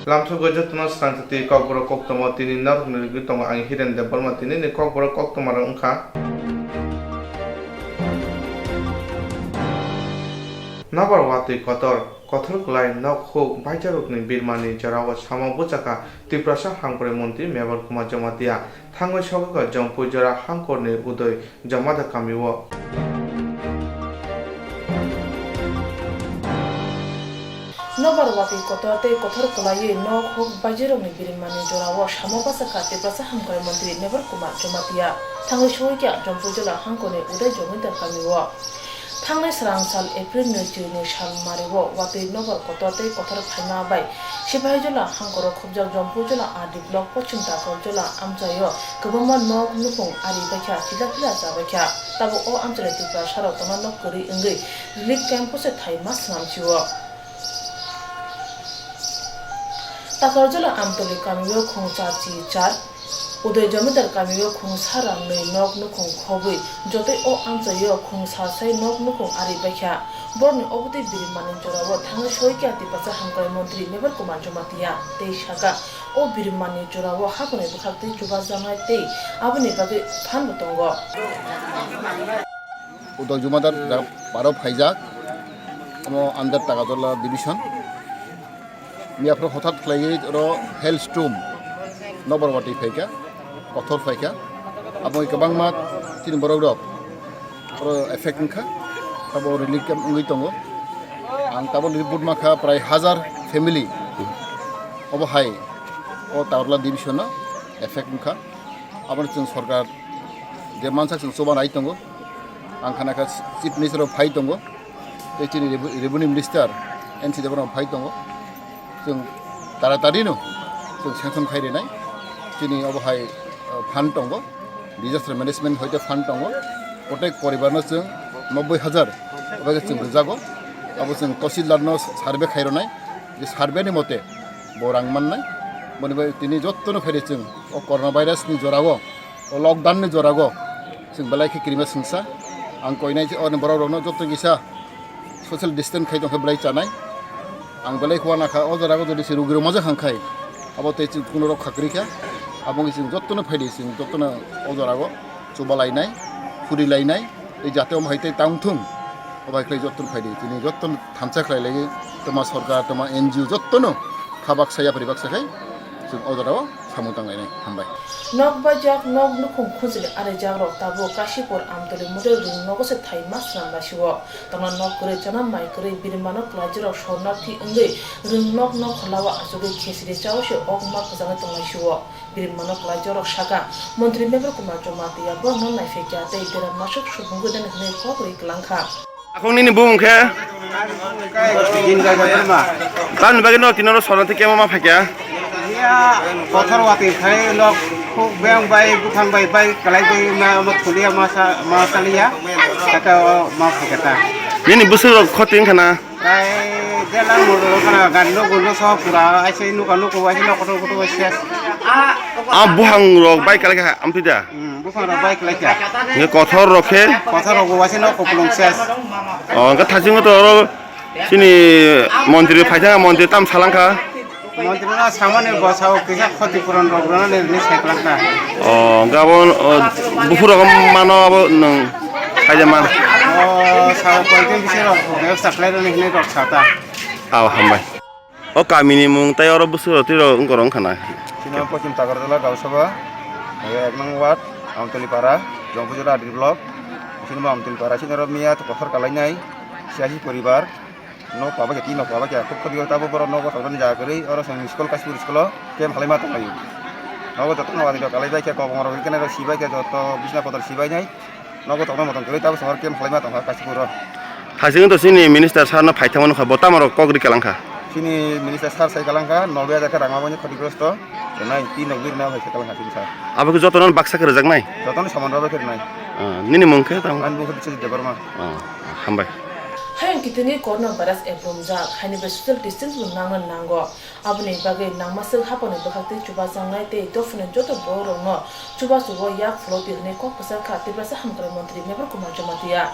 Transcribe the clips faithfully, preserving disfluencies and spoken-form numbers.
Lamsogwi jotono swrang thwtwi kokborok koktwma tini norokni rwgwi tongo, ang Hiren Debbarma. Tinini kokborok koktwmarok wngkha. Nobar watwi kotor, kothor kwlai nok huk baijarokni birmani jorao samo bwchakha Tiprasa hamkrai montri Mebar Kumar Jamatia. Thangwi sogwkha Jompui jora hangkorni Udoi Jamatia kamio. Nobar watwi kotor tei kothor kwlaiwi nok huk baijarokni birimani jorao samo bwchakha Tiprasa hamkrai montri Mebar Kumar Jamatia. Thangwi sogwikha Jompui jora hangkorni Udoi Jamatia kamio. Thangnai srang sal April nwi chwrwini sal mario watwi nobar kotor tei kothor phaima bai Sipahijala hangkoro khobjak Jompui jala R D block Pochim Takarjala amchaio kwbangma nok nukhung ari baikha, chila phila cha baikha. Tabuk o amchaini Tiprasarok tongna nok kwrwi wngwi relief camp-o se thai ma swnam sio. Takarjala Amtoli kamio khung cha chi char, Udoi Jomidar kamio khung sara nwi nok nukhung khobwi, jotoi o amchaio khung sasai nok nukhung ari baikha. Borokni obotwi birimani jorao thangwi sogwikha Tiprasa hamkrai montri Mebar Kumar Jamatia tei sakha, o birimani jorao haphangni bwkhaktwi chubajaknai tei aboni bagwi phanbo tongo. Udoi Jamatia jaga paro phaijak, omo under Takarjala division. Miyaphuru hothat khlaiwi oro hailstorm nobar watwi phaikha, kothor phaikha. Abo kwbangma chini borokrok oro effect wngkha, abo relief camp wngwi tongo. Ang tabuk report mankha prai hajar family obo hai o Takarjala division-o effect wngkha. Abono chwng sorkar je mansak chwng chuba nai tongo. Ang khana kha Chief Minister rok phai tongo, tei chini revu-, Revenue Minister N C Debbarma phai tongo. Chwng taratari no chwng sanction khai rinai. Chini obo hai, uh, fund tongo, disaster management hoite fund tongo. Protek poribar no chwng nobboi hajar obo chwng rwjago. Abo chwng Tahsildar no survey khai rwnai, je survey ni mote bo rang mannai. Boni bai tini jotto no phaidi chwng o corona virus ni jora o O lockdown ni jora o chwng belai khe kirima singsa. Ang koinai je oni borok rokno joto kisa social distance khai tongkhe belai chanai. Ang belai khua nakha o jora o jodi se rugi rok majak hang khai abo tei chwng kuno rok kha kwrwi kha. Abo wngwi chwng jotono phaidi chwng jotono o jora o chuba lainai, phuri lainai, tei jate omo hai tei tang thung. Obo hai khlai jotono phaidi chini jotono thansa khlai lai toma sorkar toma N G O jotono kha baksa yapri baksa khai chwng o jora o samung tanglainai. Hambai. Nok bajak, nok nukhung khunjini arijak rok tabuk Kashipur Amtoli model rwng nogo se thai ma swnam laisio. Tongna nok kwrwi, chana mai kwrwi, birimano kwlaijwk rok sorna thi wngwi rwng nok nok kholao achugwi khesiri chao se ok ma kwchangwi tong laisio. Birimano kwlaijwk rok saka, Montri Mebar Kumar Jamatia borokno naiphikya tei dera masuk subungwi nani hwnwi kok rwi kwlangkha. Akhong nini bumung khe? Din Gaja Dharma. Tamni bagwi no tino ro sorna thik kemo ma phaikya? Ya, kothor watwi khai nok khuk beng bai buphang bai bai kalai bai ma ma thulia ma sa ma saliya. Kata o ma phaikya ta. Nini bwswk rok khoti wngkha na? Kai jela mudu kana gan no gulo so pura aise nuka nuku aise no kotor kotor ses. A buhang rok bai kalai kha amtwi da? Hmm, buphang rok bai kwlai kha. Nge kothor rok khe? Kothor rok bo waise no kupulung ses. O, hwnkhe thachingno to oro chini montri phaithaka montri tam salangkha. Montri no samani bwsao kisa khoti puron rok rwna ni hwnwi sai kwlangkha. O, hwnkhe abo, o, buphur rok mano abo nwng khaija man. O, sao poito bisi rok bebsta khlai rwni hwnwi rok sata. Ao, hambai. O kamini mung tei oro bwswk rok twi rok wngkha na? Chini Pochim Takarjala Gausabha, ek nong ward, Amtoli Para, Jongpujula R D block. Chini bo Amtoli Para, chini oro miya kothor kalainai, siyasi poribar, nok paba khe, tin nok paba khe, khub khati tabo borok nogo tongmani jaga kwrwi, oro chwng school, Kashipur school o camp halaima tonglaio. Nogo joto no wadi rok kalaibai khe, kobong rok khe, nai rok sibai khe, joto bisna kotor sibai nai. Nogo tongna motom kwrwi tabuk chwng oro camp khlaima tongkha Kashipur o. Hasing to chini minister sir no phaithangma nukha, bo tamo rok kok ri kalang kha. Chini minister sir sai kalang kha, nobbe hajar khe rang maboni khatigrosto rwnai, tin rok birna hai sai kalang kha chini sir. Abo khe jotono baksa khe rwjaknai? Jotono saman rok khe rwnai. Ah, nini mung khe tamo? Ani mung khe Biswajit Debbarma. Ah, hambai. Hayung kitingwi corona virus ebrumjak, haini bai social distance bo nangna nango. Aboni bagwi nangmaswk haphangni bwkhaktwi chubajaknai tei dophani joto borokrokno chubachu-o yak phulokdi hwnwi kok kwchar kha Tiprasa Hamkrai Montri Mebar Kumar Jamatia.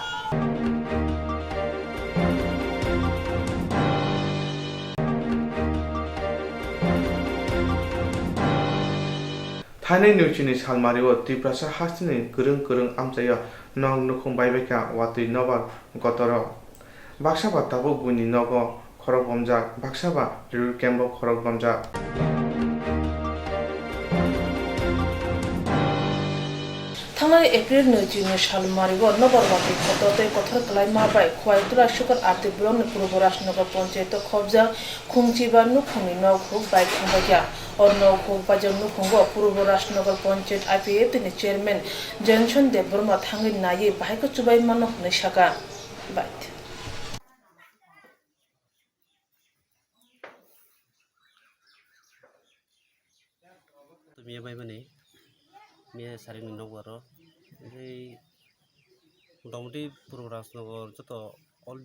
Hainai nwichini salmario Tiprasa hasteni kwrwng kwrwng amchaio nok nukhung baibaikha watwi nobar kotoro. Baksa ba tabuk buini nogo khorok bomjak, baksa ba relief camp-o khorok bomjak. Thangnai April nwichini salmario nobar watwi kotor tei kothor kwlaima bai Khowai Tulasikhor R D blockni Purbo Rajnagar ponchayato khobjak khungchiba nukhungni nok huk bai thangbaikha. O nok huk baijak nukhungo Purbo Rajnagar Panchayat I P F T ni chairman Johnson Debbarma thangwi naiwi bahaikhe chubaimano hwnwi saka. Bai. Miya bai mani, miya saring ni nok aro. Hingke motamoti Purbo Rajnagar joto all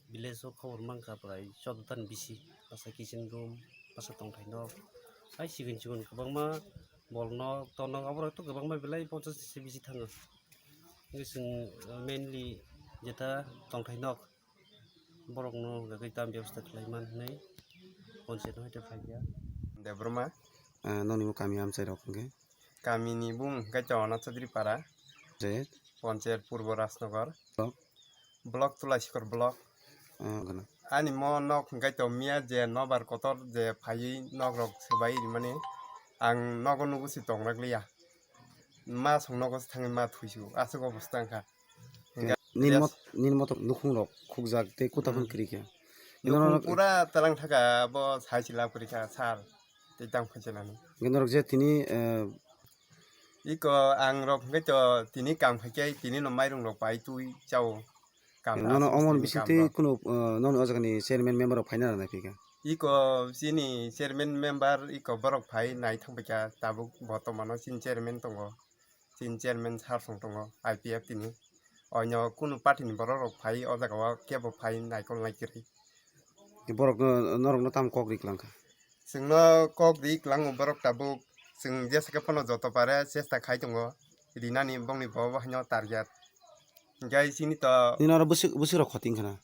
village o khobor mankha prai choudo tani bisi, bwsa kitchen room, bwsa tongthai nok, hai chikon chikon kwbangma bol nok, ton nok, aborok to kwbangma belai ponchash ni se bisi thango. Hingke chwng mainly jeta tongthai nok, borokno hwnkhe tam bebosta khlai man hwnwi ponchayat no haikhe phaikha. Debbarma. Ah, nokni bo kami amchai rok hwnkhe? Kamini bung hwnkhe Chawna Chaudhuri Para. Panchayat? Panchayat Purbo Rajnagar. Block? Block Tulasikhor block. Ah, gana. Ani mo nok hwnkhe to miya je nobar kotor je phaiwi nok rok swbai rimani ang nogo nugo se tongrakliya. Ma song nogo se thangwi ma thuisu aswk obostha wngkha. Hingke nini yes. Mot-, nini motom nukhung rok khukjak tei kuta phano Hmm. Kwrwi kha. Nukhung Norok pura telang thaka bo sai se lab kwrwi kha sal. Tei tang phai se nani. Hingke norok je tini, eh, Iko ang rok hingke to tini kang phai khe tini no mairung rok pai twi chao. Kam nono aswk omon sini bising kam tei rok. Kunu, eh, noni o jaga ni chairman member rok phaina rwnai phi kha. Iko chini chairman member iko borok phai nai thang pai kha tabuk botomano chini chairman tongo. Chini chairman sir song tongo I P F T ni. Oino kunu party ni borok rok phai o jaga o kebo phai naikol nai kwrwi. Borok no, norok no tamo kok ri kwlang kha? Chwng no kok ri kwlango borok tabuk. Chwng jesa khe phano joto pare chesta khai tongo. Rinani bongni bo bo haino target. Hingke chini to Nini oro bwswk, bwswk rok khoti wngkha na?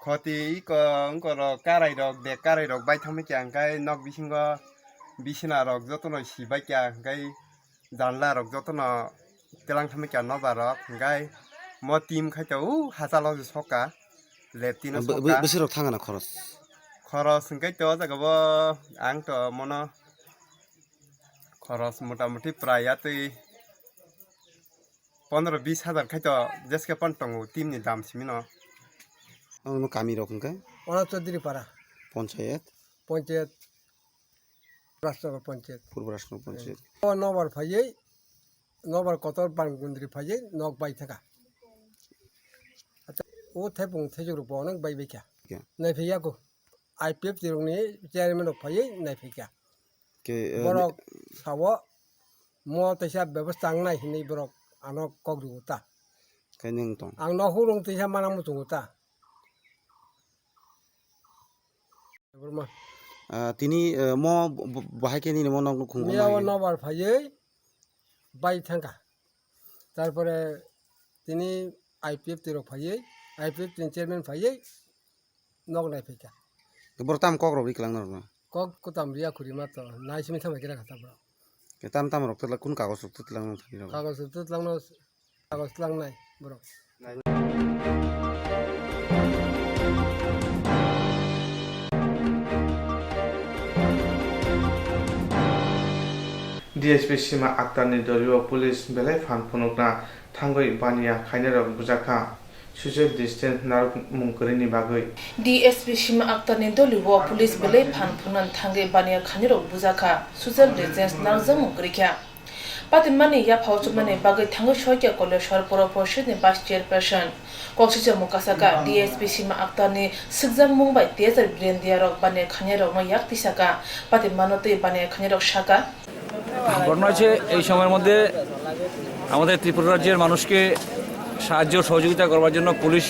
Khoti iko wngkha rok karai rok de karai rok bai thangma kya hingke nok bisingo bisina rok jotono si bai kya hingke janla rok jotono telang thangma kya nobar rok hingke mo team khai to u hachalo soka le tino Bw-, bw-, soka. Bwswk rok thangana khoros? Khoros hingke to o jaga bo ang to mono khoros motamuti prai atwi pondro bis hajar khai to jeske pon tongo team ni dam simi no. Ang no kami rok hingke? Ono Chaudhuri Para. Panchayat? Panchayat. Rajnagar Panchayat. Purbo Rajnagar Panchayat. O nobar phaiwi, nobar kotor bang gundri phaiwi nok bai thaka. Acha, o thepung thejok rok bo onek bai bai kha. Ya. Nai phai yaku. I P F T rok ni chairman rok phaiwi nai phai kha. Ke, eh, borok ne- Sawo mo teisa bebas tangnai hinwi borok ano kok rw ta. Khe nwng tong? Ang no hurung teisa mana muchungo ta. Borma. Ah, tini, eh, mo bo-, bo-, bahai khe nini mo nok nukhung Miya o nai. Nobar phaiwi bai thangkha. Tarpore tini I P F T rok phaiwi, I P F T ni chairman phaiwi nok nai phaikha. Borok tam kok rok ri kwlang norok no? Kok kwtam riya khuri ma to nai simi thangbai khe rakha ta borok. Ke tam tam rok twla kun kagoj rok twlang nang thani rok? Kagoj rok twlang no, kagoj twlang nai borok. D S P Sima Akhtar ni doli o police belai phan phunukna thangwi baniya khainai rok bujakha. Social distance narwkmung kwrwini bagwi. D S P Sima Akhtar ni doli o police belai phan phunukna thangwi baniya khainai rok bujakha. Social distance narwkjakmung kwrwikha. Patimani yapha o chumnani bagwi thangwi soikya Koleshwar Pura Porishad ni Vice Chairperson. Koksijak mung kasaka D S P Sima Akhtar ni swkjakmung bai T S R Birendia rok baniya khainai rokno yak tisaka. Patimano twi baniya khainai rok saka. ঘটনা হচ্ছে, এই সময়ের মধ্যে আমাদের ত্রিপুরা রাজ্যের মানুষকে সাহায্য সহযোগিতা করবার জন্য পুলিশ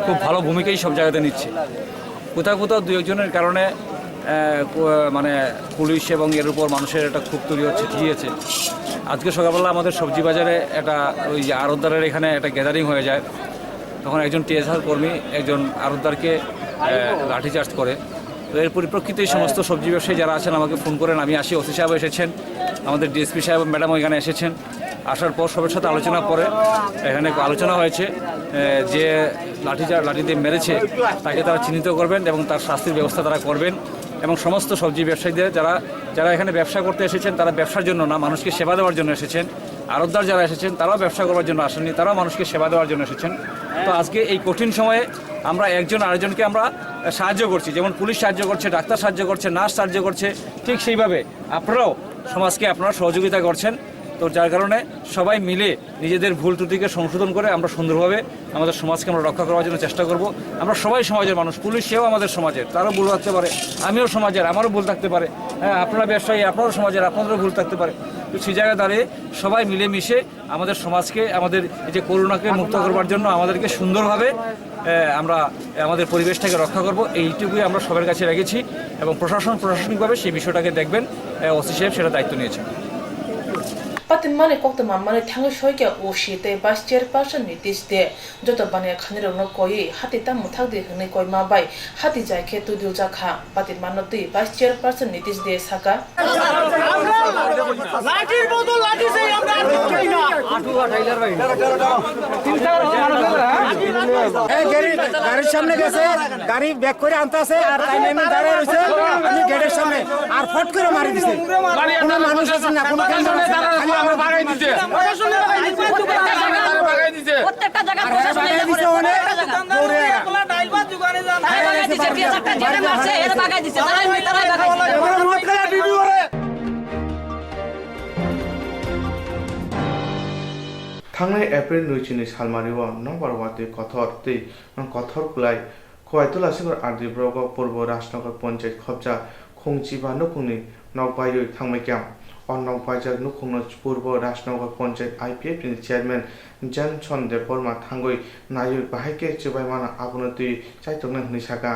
খুব ভালো ভূমিকাই সব জায়গাতে নিচ্ছে। কোথাও কোথাও দু একজনের কারণে, আহ, কো-, মানে, পুলিশ এবং এর উপর মানুষের একটা ক্ষোভ তৈরি হচ্ছে, ঠিকই আছে। আজকে সকালবেলা আমাদের সবজি বাজারে একটা, ওই যে আড়তদারের এখানে একটা গ্যাদারিং হয়ে যায়, তখন একজন টিএসআর কর্মী একজন আড়তদারকে, আহ, লাঠিচার্জ করে। তো এর পরিপ্রেক্ষিতে এই সমস্ত সবজি ব্যবসায়ী যারা আছেন আমাকে ফোন করেন, আমি আসি, ওসি সাহেব এসেছেন, আমাদের ডিএসপি সাহেব ম্যাডাম এখানে এসেছেন। আসার পর সবার সাথে আলোচনা পরে এখানে আলোচনা হয়েছে, এ, যে লাঠিচার্জ, লাঠি দিয়ে মেরেছে, তাকে তারা চিহ্নিত করবেন এবং তার শাস্তির ব্যবস্থা তারা করবেন। এবং সমস্ত সবজি ব্যবসায়ীদের যারা, যারা এখানে ব্যবসা করতে এসেছেন, তারা ব্যবসার জন্য না, মানুষকে সেবা দেওয়ার জন্য এসেছেন। আড়তদার যারা এসেছেন, তারাও ব্যবসা করার জন্য আসেননি, তারাও মানুষকে সেবা দেওয়ার জন্য এসেছেন। তো আজকে এই কঠিন সময়ে আমরা একজন আরেকজনকে আমরা সাহায্য করছি, যেমন পুলিশ সাহায্য করছে, ডাক্তার সাহায্য করছে, নার্স সাহায্য করছে, ঠিক সেইভাবে আপনারাও সমাজকে আপনারা সহযোগিতা করছেন। তো যার কারণে সবাই মিলে নিজেদের ভুল ত্রুটিকে সংশোধন করে আমরা সুন্দরভাবে আমাদের সমাজকে আমরা রক্ষা করার জন্য চেষ্টা করব। আমরা সবাই সমাজের মানুষ, পুলিশ সেও আমাদের সমাজের, তারও ভুল থাকতে পারে, আমিও সমাজের, আমারও ভুল থাকতে পারে। হ্যাঁ, আপনারা ব্যবসায়ী, আপনারও সমাজের, আপনাদেরও ভুল থাকতে পারে। তো সেই জায়গায় দাঁড়িয়ে সবাই মিলেমিশে আমাদের সমাজকে, আমাদের এই যে করোনাকে মুক্ত করবার জন্য আমাদেরকে সুন্দরভাবে, আহ, আমরা আমাদের পরিবেশটাকে রক্ষা করব, এইটুকুই আমরা সবার কাছে রেখেছি। এবং প্রশাসন প্রশাসনিকভাবে সেই বিষয়টাকে দেখবেন, আহ, ওসি সাহেব সেটা দায়িত্ব নিয়েছেন। Patimani koktwma manwi thangwi soikha O C tei Vice Chairperson Nitish De. Joto baniya khanirokno koiwi hati ta mwthak di hwnwi koima bai hati jai khe twi dul jakha. Patimano twi Vice Chairperson Nitish De sakha. লাঠির বদল লাঠি চাই আমরা, আর কিচ্ছু চাই না। এই গাড়ি, গাড়ির সামনে গেছে, গাড়ি ব্যাক করে আনতে আছে, আর তাই এমনি দাঁড়ায় রয়েছে, আমি গেটের সামনে, আর ফট করে মারি দিছে। কোনো মানুষ আছে না, কোনো কেন্দ্র আছে না, খালি আমরা বাড়াই দিছে। প্রত্যেকটা জায়গায় আর হ্যাঁ, বাড়াই দিছে অনেক, দৌড়ে। তারাই বাগাই দিছে, যে, যে একটা জেলে মারছে, এরা বাগাই দিছে, তারাই, তারাই বাগাই দিছে। Thangnai April nui chini salmario nokbar watwi kothor tei kothor kwlai Khowai Tulasikhor R D block o Purbo Rajnagar Panchayat khopjak khungchiba nukhungni nok baiwi thangbaikha. O nok baijak nukhungno Purbo Rajnagar Panchayat I P F ni chairman Johnson Debbarma thangwi naiwi bahai khe chubaimano abono twi chaitoknai hwnwi sakha.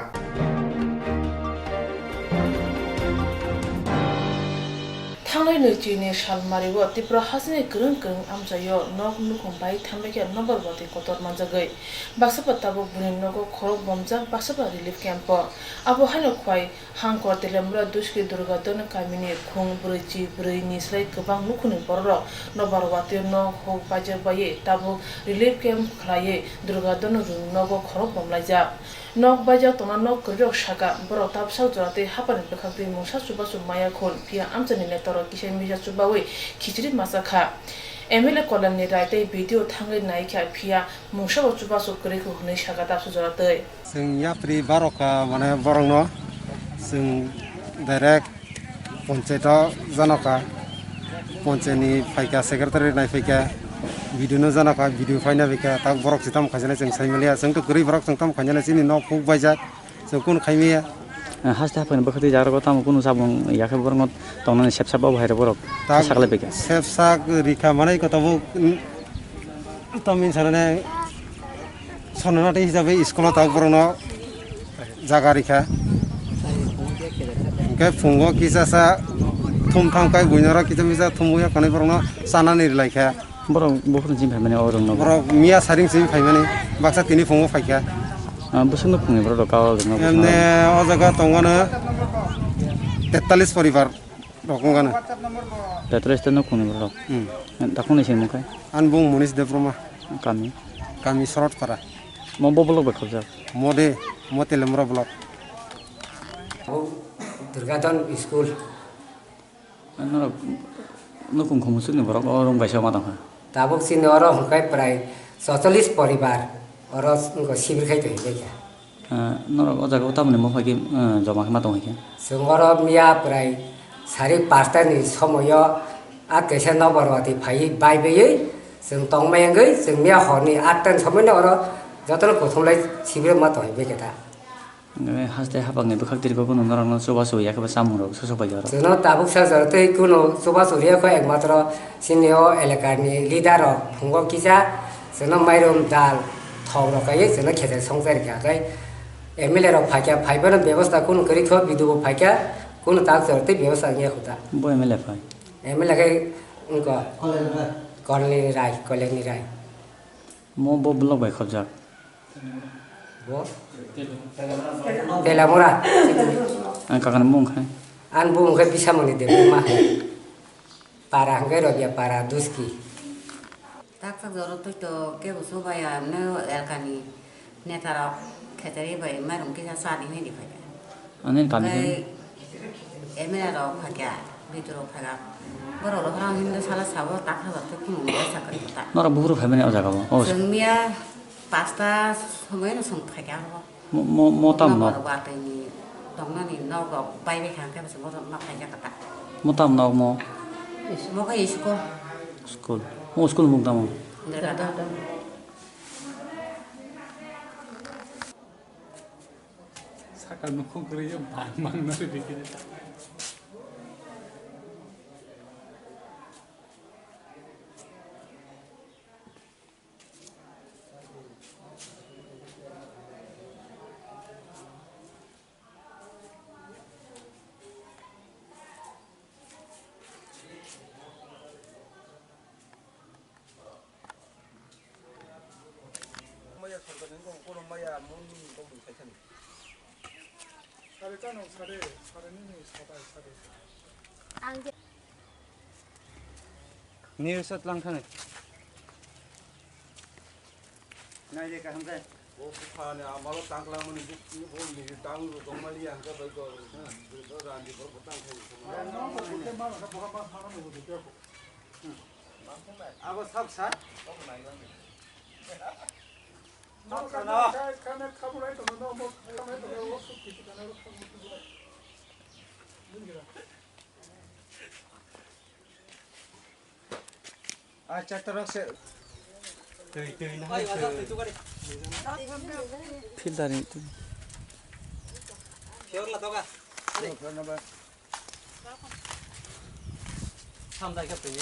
Thangnai nui chini salmario Tripura hasteni kwrwng kwrwng amchaio nok nukhung bai thangbaikha nokbar watwi kotor manjagwi. Baksa pa tabuk buni nogo khorok bomjak, baksa pa relief camp o. Abo haino Khowai Hangkor Telamura Duski Durgadon kamini khung brwichi brwi ni slai kwbang nukhungni bororok nokbar watwi nok huk baijak baiwi tabuk relief camp khlaiwi Durgadon rwng nogo khorok bomlaijak. Nok baijak tongna nok kwrwirok sakha, borok tabsak jora tei haphangni bwkhaktwi mungsa chubachu maya khun, phiya amchaini netarok kisa misa chubawi khichiri machakha. M L A Kolyanni Rai tei B D O thangwi naikha, phiya mungsa bo chubachu kwrwi kho hwnwi sakha tabsa jora twi. Chwng yapri barokha mane borokno chwng direct ponchaito janokha, ponchaini phaikha, secretary nai phaikha, B D O no janokha, B D O phaina phaikha, tak borok se tamo khaijana chwng sai maliya, chwng to kwrwi borok chwng tamo khaijana chini nok huk baijak, chwng kunu khai maya. Eh, haste haphangni bwkhaktwi jaga rogo tamo kunu chabung yakhe borokno tongnani sepsa bo hai rok borok tak saklai phaikha. Sepsa rikha manai ko tabuk, mm, tamni sarane Sononati hisabe school o tabuk borokno jaga rikha. Hwnkhe phungo kisa sa thum tham khai buino oro kisa misa thumwi ya khwnwi borokno chanani rwlaikha. Borok buphuru chini phaimani o rwngno. Borok miya saring chini phaimani baksa tini phungo phaikha. Ah, bwswkno phungni borok rok o rwngno. Emne o jaga tongmano tetallis poribar rok wngano. Tetallis ta nukhungni borok. Hmm. Takhungni se mungkha? Ani bung Monish Debbarma. Kami? Kami Sorotpara. Mo bo block bai khobjak? Mo de, mo Telamura block. Durgadon school. Norok nukhung khumsukni borok o room kaisa ma tongkha? Tabuk chini oro hwnkhe prai soicholish poribar oro wngkha sibir khai tongwi baikha. Ah, norok o jaga o tamoni mo phai khe, ah, joma khe ma tong hai khe? Chwng oro miya prai sari pasta ni somoyo a kaisa nokbar watwi phaiwi bai baiwi chwng tongmai wngwi chwng miya horni atta ni somoino oro jotono kuthumlai sibirwi ma tong hai baikha ta. Haste haphangni bwkhak tirikgo kunu norokno chubachu ya khe bo chamung rok sosok bai oro. Chwngno tabuk sa jora tei kunu chubachu riya kho ekmatro chini o elakani leader rok phungo kisa chwngno mairum dal thok rok kaiwi chwngno khete songchai rikha khe M L A rok phaikha phaiphano bebosta kunu kwrwi kho B D O bo phaikha kunu tak jora tei bebosta wngya kho ta. Bo M L A phai? M L A khe wngkha Koleni Rai, Koleni Rai. Mo bo block bai khobjak. Bo? Telamura. Ang kakani mung khai. Ang bung khai Bisamoni Debbarma. Para hwnkhe Robia para Duski. Tak tak joro twi to kebo sobayamno elkani netarok khechari bai mairum kisa chadi hinwi phaikha. Ani kami Tei M L A rok phaikha, B D O rok phaikha. Borok rok rang hinwi sala sabo tak tak joro twi khumui sakri kota. Norok buphuru phaimani o jaga o. O. Chwng miya pasta somoino chwng phaikha abo. Mo, mo, mo tam nok? Nokbar watwi ni tongnani nok rok bai bai kha khe bwswk bohrok nok khaijak kha ta. Mo tam nok mo? Mo khe school. School. Mo school mung tamo? Dergada. Saka nukhung kwrwi bang bang no ri bikini ta. Maya sarkar ni kok kono maya mon ni kok ni khaikha ni. Sare chano sare, sare nini satai sare. Ang je- Ni sat lang thani. Nai de kaham khe. Bo buphani amalo tangkla mani buk ni bo ni tang ro dongmali ang khe bai go. Do randi bo tang khe. Abo sak sa. Acha torok se. Twi twi na. Filter ni twi. Samdai ka twi.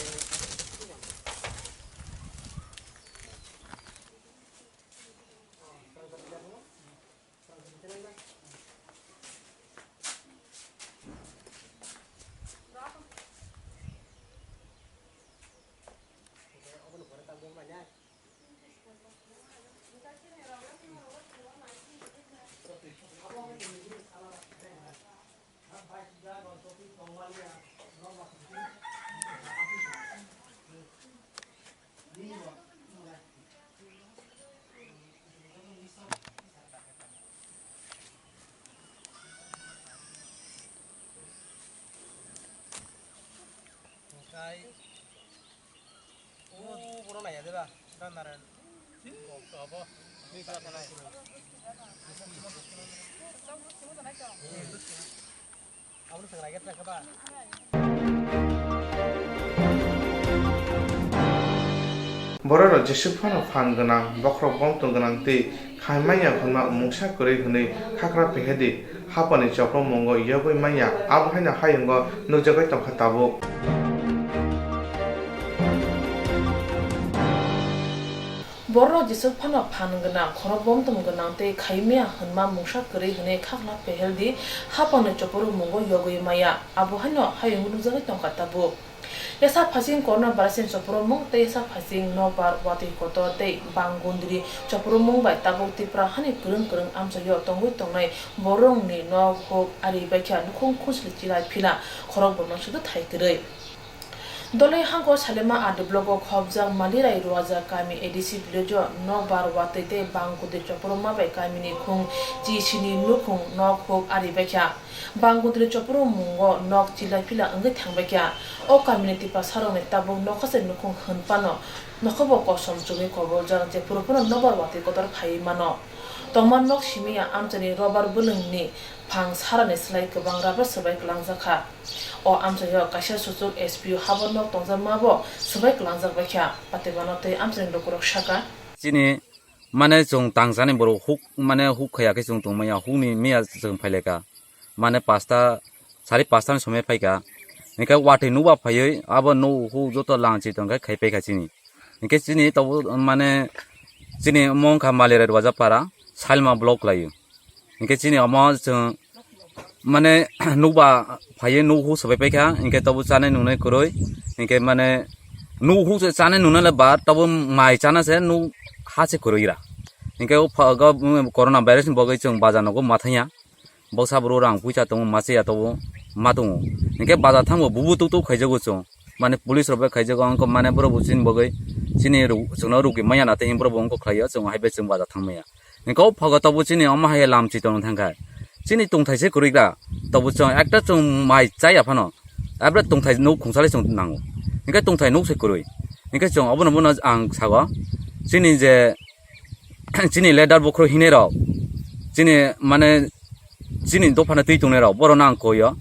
Bororok jesuk phano phan gwnang, bokhorok bomtong gwnang tei khai manya hwnma mungsa kwrwi hwnwi khakra pehedi hapani chopro mungo yogwi manya, abo haino hayungo nukjagwi tongkha tabuk. Bororok jesuk phano phan gwnang, khorok bomtong gwnang tei khaimya hwnma mungsa kwrwi hwnwi khakla pehel di hapangni chopor mungo yogwi maya, abo haino hayung nukjagwi tongkha tabuk. Yasa phasing corona virus ni chopor mung tei yasa phasing nokbar watwi kotor tei bang gundri chopor mung bai tabuk Tripura hani kwrwng kwrwng amchaio tongwi tongnai bororokni nok huk ari baikha nukhung khusli chilai phila khorok bomno sudu thai kwrwi. Doloi hangkor Salema R D block o khobjak Malirai Ruaja kami A D C village o nokbar watwi tei bang kudui chopor ma bai kamini khung chi sini nukhung nok huk ari baikha. Bang kudui chopor mungo nok chilai phila wngwi thangbaikha. O kamini tipasarokni tabuk nokha se nukhung hwn phano nokha bo kosom chumui koboljak, jephuru phano nokbar watwi kotor phaiwi mano. Tongma nok simi ya amchaini robar bwlwngni phang sarani slai kwbang rubber swbai kwlangjak kha. O amchaio kaisa suchuk S P O habo nok tongjakma bo swbai kwlangjak bai kha, patimano tei amchaini lukurok saka. Chini mane chwng tangjani borok huk mane huk khaya khe chwng tongmaya, hukni miya chwng phaileka. Mane pasta, sari pasta ni somoi phaika. Hinkhe watwi nukba phaiwi abo nuk huk joto langchi tongkhe khai paikha chini. Hinkhe chini tabuk mane chini omo wngkha Malirai Rwajapara, Salma block laio. Hinkhe chini omo chwng mane nukba phaiwi nuk huk swbai paikha, hinkhe tabuk chanai nungnai kwrwi, hinkhe mane nuk huk se chanai nungnai le ba tabuk mai chana se nuk ha se kwrwi ra. Hinkhe o pha-, ga, corona virus ni bagwi chwng bajar nogo ma thangya. Boksa bro rang puisa tongo, machiya tongo, ma tongo. Hinkhe baja thango bubu tuk tuk khaijago chwng. Mane police rok bai khaijago, wngkha mane borok bo chini bagwi chini ru-, chwngno rugwi manya na tei borok bo wngkha khlaio, chwng hai bai chwng baja thang manya. Hinkhe o phago tabuk chini omo hai lam chiton thangkha. Chini tongthai se kwrwi gra. Tabuk chwng ekta chwng mai chaya phano. Abra tongthai nuk khungsa le chwng nango. Hinkhe tongthai nuk se kwrwi. Hinkhe chwng obono bono ang sago. Chini je chini leader bukhro hinwi rok, chini mane chini dophano twi tongnai rok, borok no ang koi o.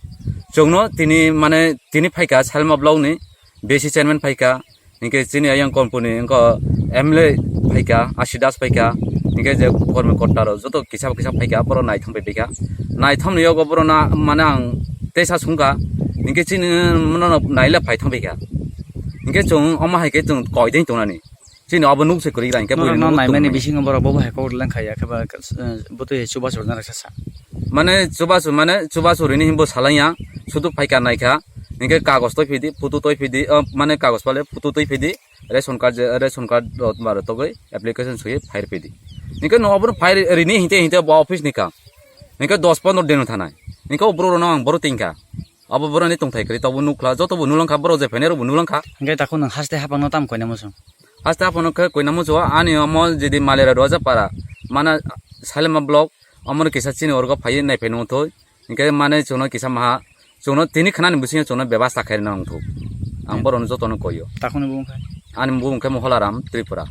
Chwngno tini mane tini phaikha Salma block ni B C chairman phaikha, hinkhe chini ayang company wngkha M L A phaikha, Asi Das phaikha, hinkhe je kormi kotta rok joto kisa kisa phaikha, borok naithok bai phaikha. Naithok ni yogo borok na mane ang teisa sungkha, hinkhe chini mano naila phaithok phaikha. Hinkhe chwng omo hai khe chwng koi dei tongnani. Chini abo nuk se kwrwi gra hinkhe Norok buini no nuk naimani tongmani. Bisingo borok bo hai kok leng khaiya khe ba, eh, bwtwi chubachu rwna rwkha sa. Mane chubachu, mane chubachu rini himbo salangya, sudu phaikha naikha, hinkhe kagos toi phidi, photo toi phidi, oh, mane kagos pale photo toi phidi, ration card je, ration card rok maro togwi application sui file phidi. Hinkhe no obo file rini hinte hinte bo office ni ka. Hinkhe dos pondro din thanai. Hinkhe o bro no ang boro tingkha. Abo boroni tongthai kwrwi tabuk nukla, joto bo nulangkha, borok je phainai rok bo nulangkha. Hinkhe takhuk nwng haste haphangno tamo koina muchung? Haste haphangno khe koina muchung, ani omo jedi Malera Roja para, mana Salema block, omono kisa chini orgo phaiwi naiphai nung thoi. Hinkhe mane chwngno kisa maha, chwngno tini khnani bisingo chwngno bebasta khairina wngthok. Ang borokno jotono koio. Takhukni bumung khe? Ani bumung khe Moholaram Tripura.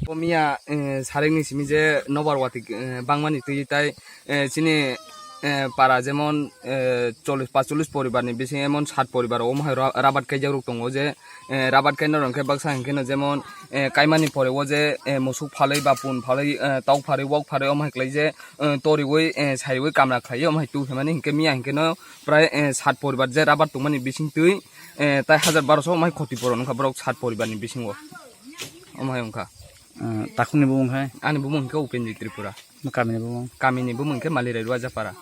O miya, eh, sarekni simi je nobar wati, eh, bangmani twi tai, eh, chini, eh, para jemon, eh, chollish panchollish poribar ni bisingo emon sat poribar omo hai ra-, rabat kaijak rok tongo je, eh, rabat kaina rok khe baksa hinkhe no jemon, eh, kaimani pore o je, eh, musuk phalwi ba pun phalwi, eh, tok phalwi wok phalwi omo hai kwlai je, eh, toriwi, eh, saiwi kamra khlaiwi omo hai tu phaimani hinkhe miya hinkhe no prai, eh, sat poribar je rabat tongmani bising twi, eh, tai hajar baroso omo hai khoti puron wngkha borok sat poribar ni bisingo omo hai wngkha. Eh, takhukni bumung hai? Ani bumung hinkhe Upenjit Tripura. Kamini bumung? Kamini bumung hinkhe Malirai Ruajapara.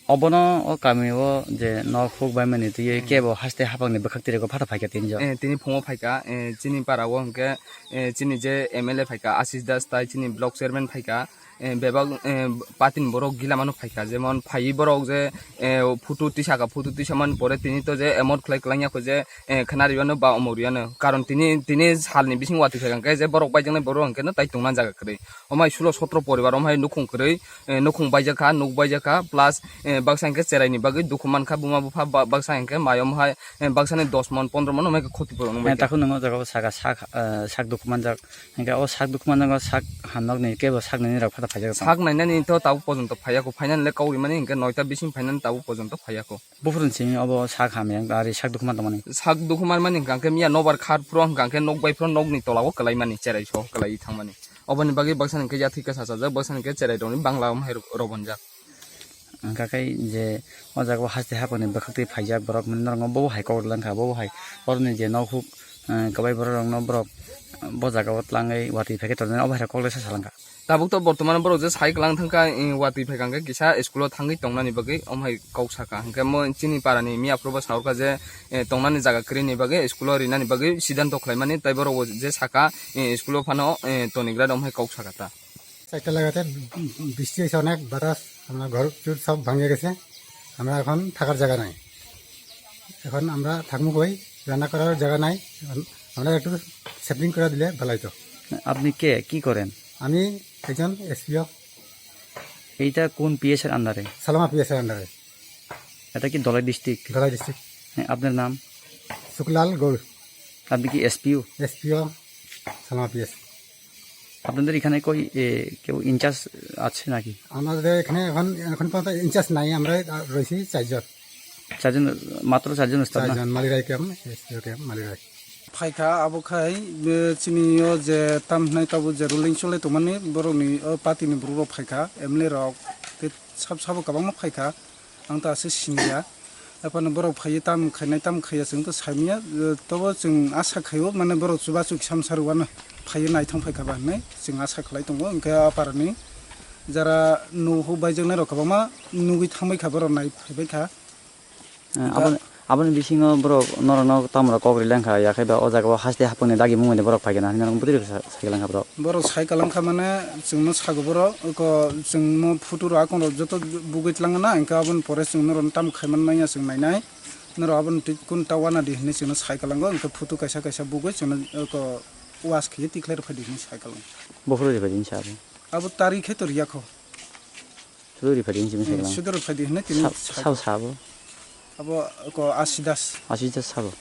Obono o kami o je nok huk bai mani twi Hmm. kebo haste haphangni bwkhak twi rego phatha phaikha tini jo. Eh, tini phungo phaikha, eh, chini para o hinkhe, eh, chini je M L A phaikha Ashish Das tai chini block chairman phaikha, eh, bebak, eh, patin borok gila mano phaikha, jemon phaiwi borok je, eh, photo tisaka, photo tisamani pore tini to je emot khlai kwlangya kho je, eh, khna riyano ba omo riyano. Karon tini, tini salni bising watwi phaikha hinkhe je borok baijaknai borok hinkhe no tai tongna jaga kwrwi. Omo hai sulo sotro poribar omo hai nukhung kwrwi, eh, nukhung baijakha, nuk baijakha, plus, eh, baksa hinkhe cheraini bagwi dukhu mankha buma bupha, ba-, baksa hinkhe mai omo hai, eh, baksani dos mon, pondro mon omo hai khe khoti puron wngbai kha. Takhuk nwng o jaga o saka sak, eh, sak dukhu manjak, hinkhe o sak dukhu manjak o sak hamnokni kebo sak nainani rok phatha phaijak tong? Sak nainani to tabuk pojonto phaiya kho, phainani le kok rimani hinkhe noita bising phainani tabuk pojonto phaiya kho. Buphuruni simi obo sak hamya wngkha, ari sak dukhu man tongmani? Sak dukhu manmani hwnkha khe miya nobar khar phuru hwnkha khe nok bai phuru nokni tola o kwlai mani, cherai so kwlai thangmani. Oboni bagwi baksa hinkhe yathwi khe sachajak, baksa hinkhe cherai rokni bangla omo hai ro-, robonjak. Hwnkha khe je o jaga o haste haphangni bwkhak twi phaijak borok, norok bo hai kok langkha, bo hai borokni je nok huk, eh, kwbai borok rokno borok bo jaga o tlangwi watwi phaikhe tongnai, obo hai rok kok le sa salangkha. Tabuk to bortoman borok je sai kwlang thangkha, eh, watwi phaikha hwnkhe kisa school o thangwi tongnani bagwi omo hai kok sakha. Hwnkhe mo chini para ni miya phuru bo saurkha je, eh, tongnani jaga kwrwini bagwi school o rinani bagwi siddhanto khlaimani, tai borok bo je sakha, eh, school o phano, eh, tonigra omo hai kok sakha ta. চারটা লাগাতে বৃষ্টি হয়েছে অনেক, বাতাস, আমরা ঘর চুর সব ভাঙে গেছে। আমরা এখন থাকার জায়গা নাই, এখন আমরা থাকবো কই? রান্না করার জায়গা নাই। এখন আমরা একটু সেটিং করে দিলে ভালো হতো। আপনি কে, কি করেন? আমি একজন এসপিও। এইটা কোন পিএস এর আন্ডারে? সালামা পিএস এর আন্ডারে। এটা কি ধলাই ডিস্ট্রিক্ট? ধলাই ডিস্ট্রিক্ট। হ্যাঁ, আপনার নাম? সুখলাল গৌড়। আপনি কি এসপিও? এসপিও সালামা পিএস। আপনাদের এখানে কই, এ, কেউ ইনচার্জ আছে নাকি? আমাদের এখানে এখন, এখন পর্যন্ত ইনচার্জ নাই, আমরা রয়েছি চারজন। চারজন, মাত্র চারজন স্টাফ না? চারজন, মালিরাই ক্যাম্প, এসপিও ক্যাম্প, মালিরাই। Phaikha, abo khai, be, chini o je tam hwnai tabuk je ruling chole tongmani, borokni o party ni borok rok phaikha, M L A rok, tei sab sabo kwbangma phaikha. Ang ta aswk siniya. Aphano borok phaiwi tam khainai, tam khaiya chwng to saimanya, eh, tobo chwng asa khaio, mane borok chubachu kisa msa rwano phaiwi naithang phaikha ba hinwi chwng asa khlai tongo. Hinkhe a parani jara nuhuk baijaknai rok kwbangma nugwi thangbaikha, borok nai phaibaikha. Eh, hinkhe aboni, Aboni bisingo borok norokno tamrok kok rilangkha, yakhe ba o jaga o haste hapungni dagi mungmani borok phaikha na hinwi norok bwtwi rwkha sa-, saikolangkha borok. Borok saikolangkha mane chwngno sago borok, eko chwngno photo rok akon rok joto bugwi tlangna, hwnkhe aboni pore chwng norokno tamo khaiman manya chwng nainai. Norok aboni twi kun ta wana di hinwi chwngno saikolango, hwnkhe photo kaisa kaisa bugwi chwngno eko was khiye tikhlai rw phai di hinwi saikolang. Bokhorok rw phai di hinwi sa abo. Abo tari khe to riyakho. Sudo ri phai di hinwi Hmm, saikolangkha. Sudo ri phai di hinwi tini Sa-, sai- sao sabo. Abo ko Asi Das. Asi Das sabo.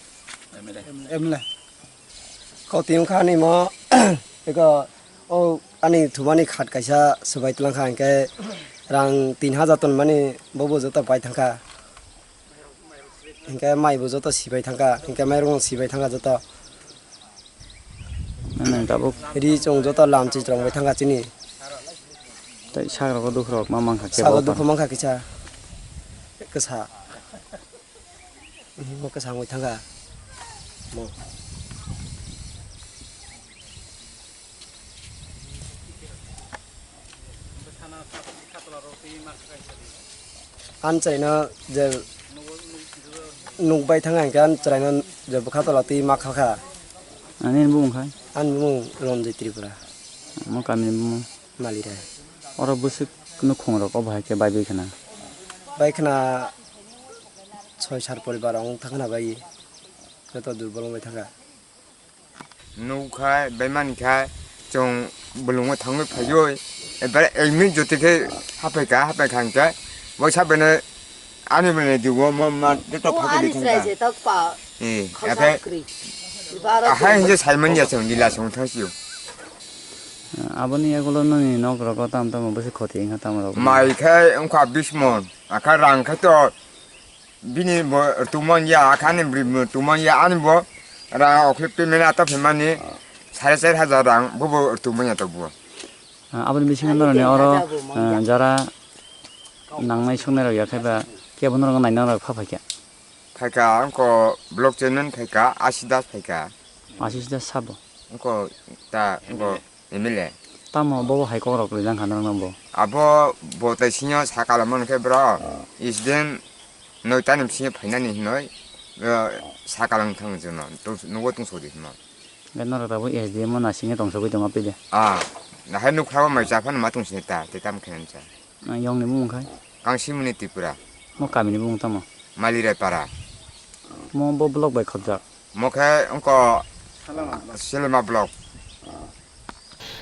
M L A. Koti wngkha ani mo, eko, o ani thumani khat kaisa swbai twlang kha, hwnkhe rang tin hajar ton mani bobo joto pai thangkha. Hwnkhe mai bo joto sibai thangkha, hwnkhe mairung sibai thangkha joto. Nang tabuk Ri chwng joto lamchi chwrwng bai thangkha chini. Tei sagrok o dukhrok ma mankha kebo Sago o dukhu phan. Mankha kisa. Kisa. Mo kisa wngwi thangkha. Mo. Ang chwraino je nukbai thangkha hwnkhe ang chwraino je bwkha tola twi ma kha kha. Ani bumung khai? Ani bumung Ranjit Tripura. Omo kamini bumung? Malirai. Oro bwswk nukhungrok obo hai khe bai bai khna? Bai khna soi sar poribar wng thangkhna bai. Joto durbol wngbai thangkha. Nukha, baimani kha, chwng bolongo thangwi phaiwi, ebare ek minute jotoi khe haphaikha, haphaikha hwnkhe, waisa bene ani bene digo, mo ma, joto Bo phakhe ani di thangkha. Chwrai je tok pa. Eh, khasa aphai kwrwi. Ibaro ahai kwrwi. Hinje saimanya chwng lila chwng thangsio. Aboni yagulo nini nok rogo tam tamo bwswk khoti wngkha tamo rok? Mai khe wngkha bis mon, akha rang khe to Bini bo rwtwmani ya, akhani bwrwi bo rwtwmani ya, ani bo rang okhlik payment ata phaimani sare char hajar rang, bo bo rwtwmani ya to bo. Ah, aboni bisingo noroni oro, ah, jara nangnai songnairok ya khe ba kebo norokno naina norok pha phaikha? Phaikha, wngkha block chairman phaikha, Asi Das phaikha. Asi Das sabo? Wngkha ta, wngkha M L A. Tamo bobo hai kokrok rijak kha norokno bo? Abo bo tai sinior sakala mani khe bro, S D M noita ni bisingo phainani hinoi, eh, sakala wng thang jono, tong-, nugo tong sodi hino. Hwnkhe norok tabuk S D M o nasingye tong sogwi tongma pide? Ah, nahai nukha bo mai cha phano ma tong sini ta, tei tamo khe nang cha. Ah, yongni bumung khai? Kangsimuni Tripura. Mo kamini bumung tamo? Malirai para. Mo bo block bai khobjak? Mo khe wngkha Selema block.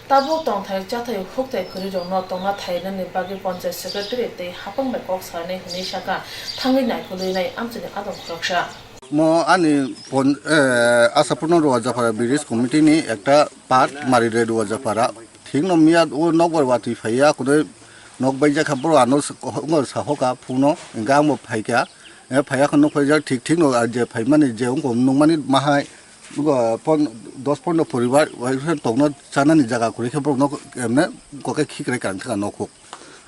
Tabuk tongthai chathai hukthai kwrwirokno tongna thairwnani bagwi Panchayat Secretary tei hapang bai kok sanai hwnwi sakha, thangwi naikolwi nai amchaini adong khoroksa. Mo ani pon-, eh, Asapurno Ruwajapara Village Committee ni ekta part Mariroi Ruwajapara. Thik no miya o nokbar watwi phaiya, kunui nok baijak kha, boro ano s-, ko-, wngo sahoka phone no, hingke ang bo phaikha. E, phaiya khe nuk phaijak, thik thik no, ah, je phaimani, je wngkha nukmani mahai, wngkha pon-, dos pondro poribar, wngkha tongna chanani jaga kwrwi khe borokno emne kokhe khikrwi kang thangkha nokhuk.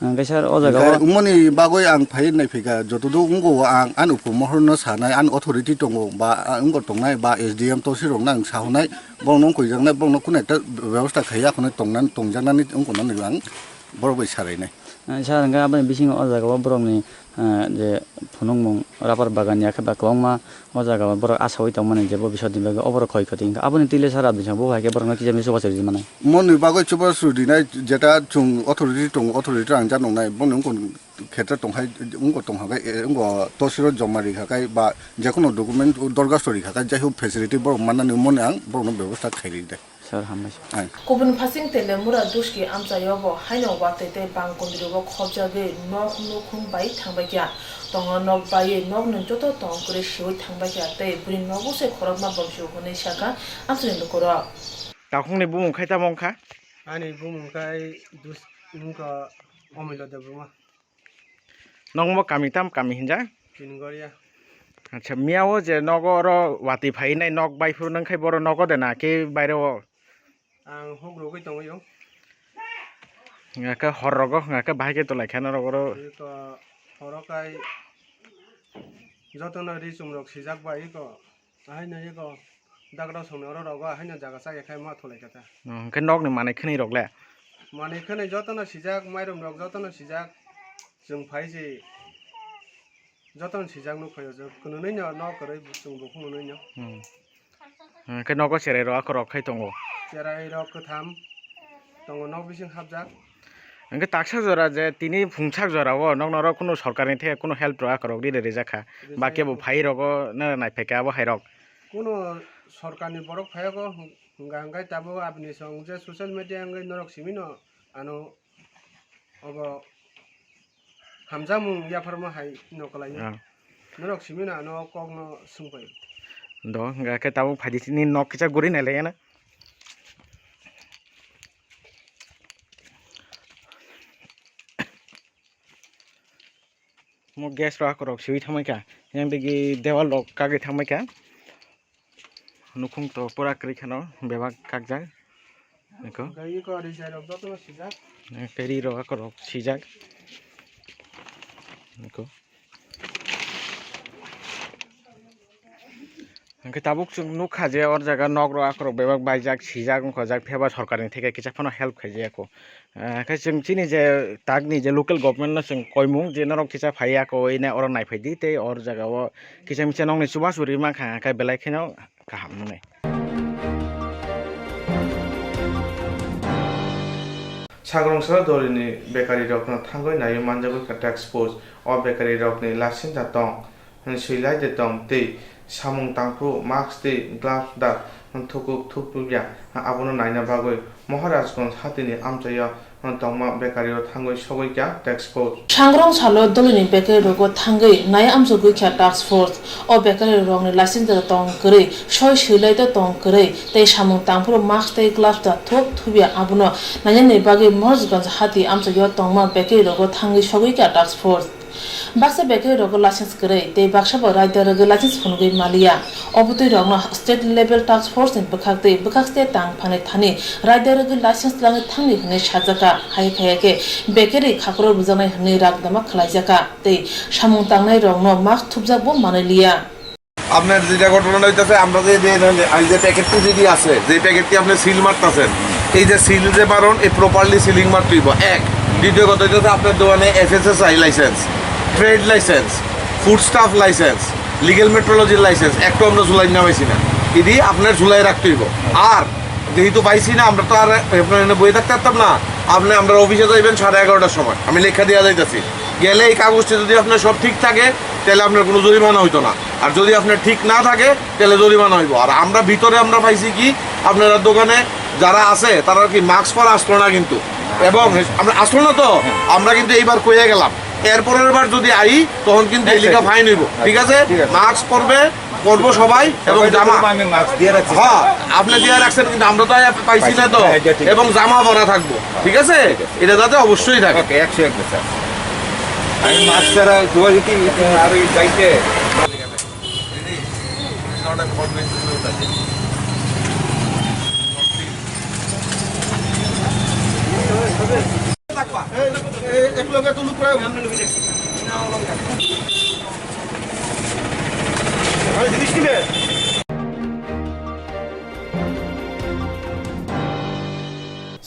Hingke sir, o jaga o wngmani bagwi ang phai nai phaikha, joto do wngkha ang ani upor mohor no sanai, ani authority tongo ba, ah, wngkha tongnai ba S D M tosi rokno ang sahonai, borokno wngkha jaknai, borokno kunui ekta bebosta khaiya khwnwi tongna, tongjaknani wngkha nani ang borok bai sarainai. Ah, sir, hingke aboni bisingo o jaga o borokni, ah, je phunukmung rubber bagan ya khe ba kwbangma o jaga o borok asaui tongmani je bo bisodni bagwi o borok khoi khoti hingke aboni twi le sir aboni saka bo hai khe borokno kisa misa chubachu ri manai. Moni bagwi chubachu rinai jeta chwng authority tongo, authority rang ja nongnai boni wngkha khetra tong hai wngkha tong hai khe wngkha tosiro joma ri kha khe ba jekheno document dorkhasto ri kha khe jai hok facility borok mannani moni ang borokno bebosta khai ri de. Sir, hambai sir. Ai. Kubun phasing Telemura Duski amchaio bo haino watwi tei bang kundrigo khobjagwi nok nukhung bai thangbaikha. Tongna nok baiwi nokni joto tong kwrwi siwi thangbaikha tei bwrwi nogo se khorokma bomsio hwnwi sakha amchaini lukurok. Takhukni bumung khai tamo wngkha? Ani bumung khai Dus-, wngkha Omilo Debbarma. Nokbo kami tam kami hinjak? Kingoria. Acha, miya o je nogo oro watwi phainai nok bai phuru nang khai boro nogo de na khe baire o? Ang huk rogwi tongwi o. Hingkha khe hor rogo hingkha khe bahai khe tolai kha norok oro. Iko horo kai jotono ri chum rok sijak bai iko. Ahaino eko dagra songni oro rogo ahaino jaga chaya khai ma thulai kha ta. Oh, hwnkhe nokni manwi khwnwi rok le? Manwi khwnwi jotono sijak, mairum rok jotono sijak. Chwng phai se Jotono swijak nuk phai o, je kwnwi no, nok kwrwi chwng bukhuk nwnwi no. Hmm. Hwnkhe nogo cherai rok akhorok khai tongo. Cherai rok kwtham tongo, nok bising hapjak. Hwnkhe taksa jora je tini phungsak jora o nok norok kunu sorkarni theke kunu help rok akhorok ride rijak kha. Rijak. Ba kebo kha. Phai rogo nara nai phaikha abo hai rok. Kunu sorkarni borok phaiyago hwnkha hwnkhe tabuk aboni song je social media wngwi norok simi no ano obo hamjakmung yapharma hai no kwlaio. Ah. Norok simi no ano kok no swngpai. Do hwnkha khe tabuk phaidi sini nok kisa guri nai lai gana. Mo gas rok akhorok siwi thangbai kha, yang digi dewal rok kagwi thangbai kha. Nukhung to pura kwrwi kheno bebak kakjak. Niko. Hwnkhe eko rijai rok jotono sijak. Hwnkhe ri rok akhorok sijak. Niko. Hwnkhe tabuk chwng nukha je or jaga nok rok akhorok bebak baijak, sijak, wngkhojak, phiyaba sorkarni theke kisa phano help khaijaya kho. Ah, khe chwng chini je takni je local government no chwng koimung je norok kisa phaiya kho, ine oro naiphai di tei or jaga o kisa misa nokni chubachu rima kha, khe belai kheno kaham wngnai. Sagrong salo dolini bekarirokno thangwi naiwi manjagwi kha task force. O bekarirokni lasinja tong, swilai de tong tei samung tangphuru mask tei gloves da thukuk thukpukya, abono naina bagwi Maharajganj hatini amchaio tongma bekario thangwi sogwi kha task force. Sangrong salo dolini bekari rogo thangwi nai amchugwi kha task force. O bekari rokni license da tong kwrwi, soi swilai da tong kwrwi tei samung tangphuru mask tei gloves da thuk thubya abono nainani bagwi Maharajganj hati amchaio tongma bekari rogo thangwi sogwi kha task force. Baksa bekari rogo license kwrwi tei baksa bo raida rwgwi license phunugwi maliya. Obotwi rokno state level task force ni bwkhak tei bwkhak state tang phanai thani raida rwgwi license langwi thangdi hwnwi sajakha. Hai phaiya khe bekari khakro bujaknai hwnwi rak dama khwlaijakha tei samung tangnai rokno mask thupjak bo manwi liya. আপনার যেটা ঘটনাটা হইতেছে, আমরা যে, যে, এই যে প্যাকেটটি যদি আছে, যে প্যাকেটটি আপনি সিল মারতেছেন, এই যে সিল যে মারুন, এই প্রপারলি সিলিং মারতে হইব, এক। দ্বিতীয় কথা হইতেছে, আপনার দোকানে FSSI licence, trade licence, food staff licence, legal মেট্রোলজির লাইসেন্স, একটা আমরা ঝুলাই না পাইছি না, এটি আপনার ঝুলাই রাখতে হইব। আর যেহেতু পাইছি না, আমরা তো আর আপনার এখানে বইয়ে থাকতে পারতাম না, আপনি আমরা অফিসে যাইবেন সাড়ে এগারোটার সময়, আমি লেখা দিয়ে যাইতেছি। গেলে এই কাগজটি যদি আপনার সব ঠিক থাকে, তাহলে আপনার কোনো জরিমানা হইতো না। আর যদি আপনার ঠিক না থাকে, তাহলে জরিমানা হইব। আর আমরা ভিতরে আমরা পাইছি কি, আপনারা দোকানে যারা আছে, তারা কি মাস্ক পরা আসলো না কিন্তু, এবং আমরা আসলো না তো, আমরা কিন্তু এইবার কইয়া গেলাম, এরপরের বার যদি আই, তখন কিন্তু এই লেখা ফাইন হইব, ঠিক আছে? ঠিক আছে। মাস্ক পরবে, পরবো সবাই, এবং সবাই জামা। আমি মাস্ক দিয়ে রাখছি। হ্যাঁ, আপনি দিয়ে রাখছেন, কিন্তু আমরা তো আর পাইছি না তো, পাইছি না, এটা ঠিক। এবং জামা পরা থাকবো, ঠিক আছে? ঠিক আছে। এটা যাতে অবশ্যই থাকে। ওকে, একশো একবার স্যার। আমি মাস্ক ছাড়া দোয়া যদি আর ওই বাইকে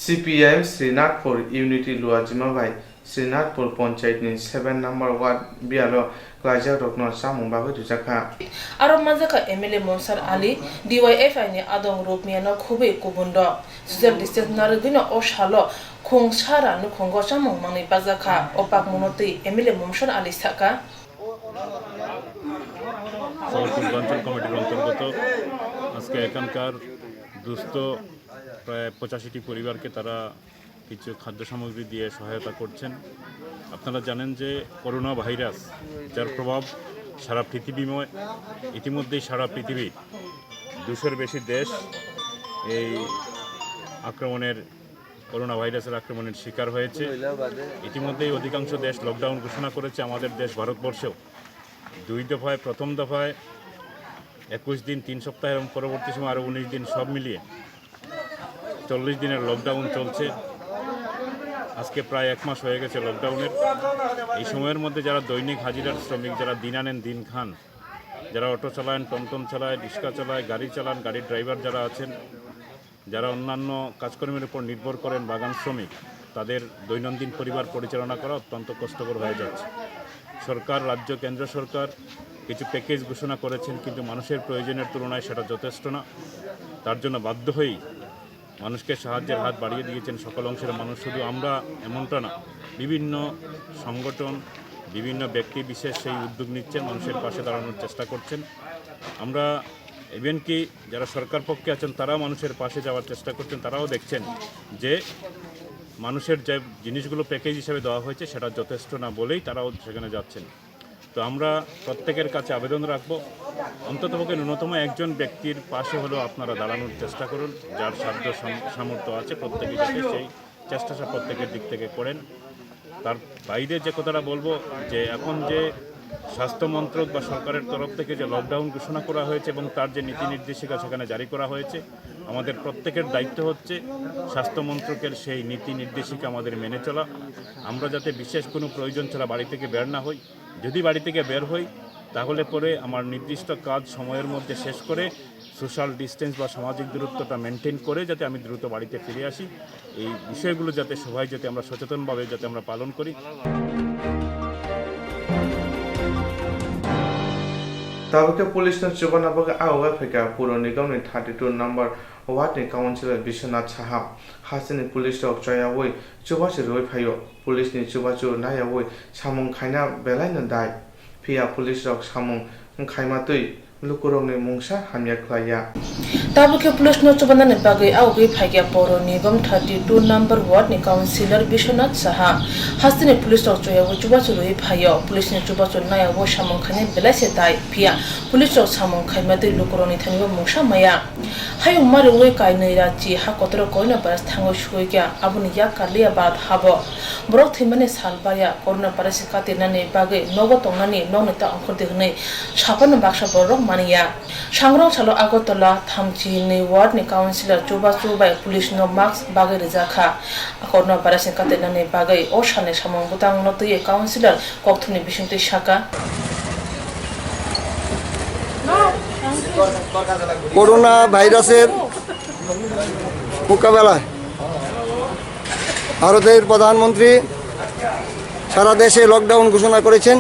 সিপিআইএম শ্রীনাথপুর ইউনিটি লুয়াজিমা bai Srinathpur Panchayat ni seven number ward bialo klaijak rokno chamung bagwi rijak kha. Aro manjakha M L A Monsar Ali, D Y F I ni adong Rupmiya no khubui kubun rok. Social distance narwgwino o salo khung sara nukhungo chamung mangni bajak kha. O pakmungno twi M L A Monsar Ali sakha. সদর পূর্বাঞ্চল কমিটির অন্তর্গত আজকে এখানকার দুস্থ প্রায় পঁচাশিটি পরিবারকে তারা কিছু খাদ্য সামগ্রী দিয়ে সহায়তা করছেন। আপনারা জানেন যে করোনা ভাইরাস, যার প্রভাব সারা পৃথিবীময়, ইতিমধ্যেই সারা পৃথিবীর দুশোর বেশি দেশ এই আক্রমণের, করোনা ভাইরাসের আক্রমণের শিকার হয়েছে। ইতিমধ্যেই অধিকাংশ দেশ লকডাউন ঘোষণা করেছে, আমাদের দেশ ভারতবর্ষেও। দুই দফায়, প্রথম দফায় একুশ দিন, তিন সপ্তাহ, এবং পরবর্তী সময় আরও উনিশ দিন, সব মিলিয়ে চল্লিশ দিনের লকডাউন চলছে। আজকে প্রায় এক মাস হয়ে গেছে লকডাউনের। এই সময়ের মধ্যে যারা দৈনিক হাজিরার শ্রমিক, যারা দিন আনেন দিন খান, যারা অটো চালান, টমটম চালায়, রিক্সা চালায়, গাড়ি চালান, গাড়ির ড্রাইভার যারা আছেন, যারা অন্যান্য কাজকর্মের উপর নির্ভর করেন, বাগান শ্রমিক, তাদের দৈনন্দিন পরিবার পরিচালনা করা অত্যন্ত কষ্টকর হয়ে যাচ্ছে। সরকার, রাজ্য, কেন্দ্র সরকার কিছু প্যাকেজ ঘোষণা করেছেন, কিন্তু মানুষের প্রয়োজনের তুলনায় সেটা যথেষ্ট না। তার জন্য বাধ্য হয়েই মানুষকে সাহায্যের হাত বাড়িয়ে দিয়েছেন সকল অংশের মানুষ। শুধু আমরা এমনটা না, বিভিন্ন সংগঠন, বিভিন্ন ব্যক্তি বিশেষ সেই উদ্যোগ নিচ্ছেন, মানুষের পাশে দাঁড়ানোর চেষ্টা করছেন। আমরা ইভেন কি যারা সরকার পক্ষে আছেন, তারাও মানুষের পাশে যাওয়ার চেষ্টা করছেন। তারাও দেখছেন যে মানুষের যে জিনিসগুলো প্যাকেজ হিসেবে দেওয়া হয়েছে, সেটা যথেষ্ট না বলেই তারাও সেখানে যাচ্ছেন। তো আমরা প্রত্যেকের কাছে আবেদন রাখবো, অন্ততপক্ষে ন্যূনতম একজন ব্যক্তির পাশে হলেও আপনারা দাঁড়ানোর চেষ্টা করুন। যার সাধ্য সাম-, সামর্থ্য আছে, প্রত্যেকে যাতে সেই চেষ্টাটা প্রত্যেকের দিক থেকে করেন। তার বাইরে যে কথাটা বলবো, যে এখন যে স্বাস্থ্য মন্ত্রক বা সরকারের তরফ থেকে যে লকডাউন ঘোষণা করা হয়েছে এবং তার যে নীতি নির্দেশিকা সেখানে জারি করা হয়েছে, আমাদের প্রত্যেকের দায়িত্ব হচ্ছে স্বাস্থ্য মন্ত্রকের সেই নীতি নির্দেশিকা আমাদের মেনে চলা। আমরা যাতে বিশেষ কোনো প্রয়োজন ছাড়া বাড়ি থেকে বের না হই। যদি বাড়ি থেকে বের হই, তাহলে পরে আমার নির্দিষ্ট কাজ সময়ের মধ্যে শেষ করে সোশ্যাল ডিস্টেন্স বা সামাজিক দূরত্বটা মেনটেন করে যাতে আমি দ্রুত বাড়িতে ফিরে আসি, এই বিষয়গুলো যাতে সবাই যাতে আমরা সচেতনভাবে যাতে আমরা পালন করি। Tabuk khe police no chubana bagwi ah uaui phaikha Puro Nigam ni thirty two number ward ni councillor Biswanath Saha. Hasteni police rok choyaui chubachu rwui phaio. Police ni chubachu nayaui samung khaina belai no dai. Phiya police rok samung khaima twi lukurokni mungsa hamya khlaiya. Tabuk khe police no chubanani bagwi aogwi phaikha Poro Nigam thirty two number ward ni councillor Biswanath Saha. Hasteni police rok choyaui chubachu rwui phaio. Police ni chubachu nayaui samung khaina belai se dai. Phiya police rok samung khaima twi lukurokni thani bo mungsa maya. Hayung mariui kainwi rachi ha kotoro corona virus thangwi suikha, aboni yak karliya bad habo. Borok thwimani sal baya corona virus katirnani bagwi nogo tongnani nokni ta ongkhordi hwnwi saphano baksa borok maniya. Sangrong salo Agartala thamchi ni ward ni councillor chubachu bai police no mask bagwi rijakha. Corona virus ni katirnani bagwi o salni samung bwtang no twiwi councillor kokthumni bisingtwi saka. Corona ভাইরাসের মোকাবেলায় ভারতের প্রধানমন্ত্রী সারা দেশে লকডাউন ঘোষণা করেছেন।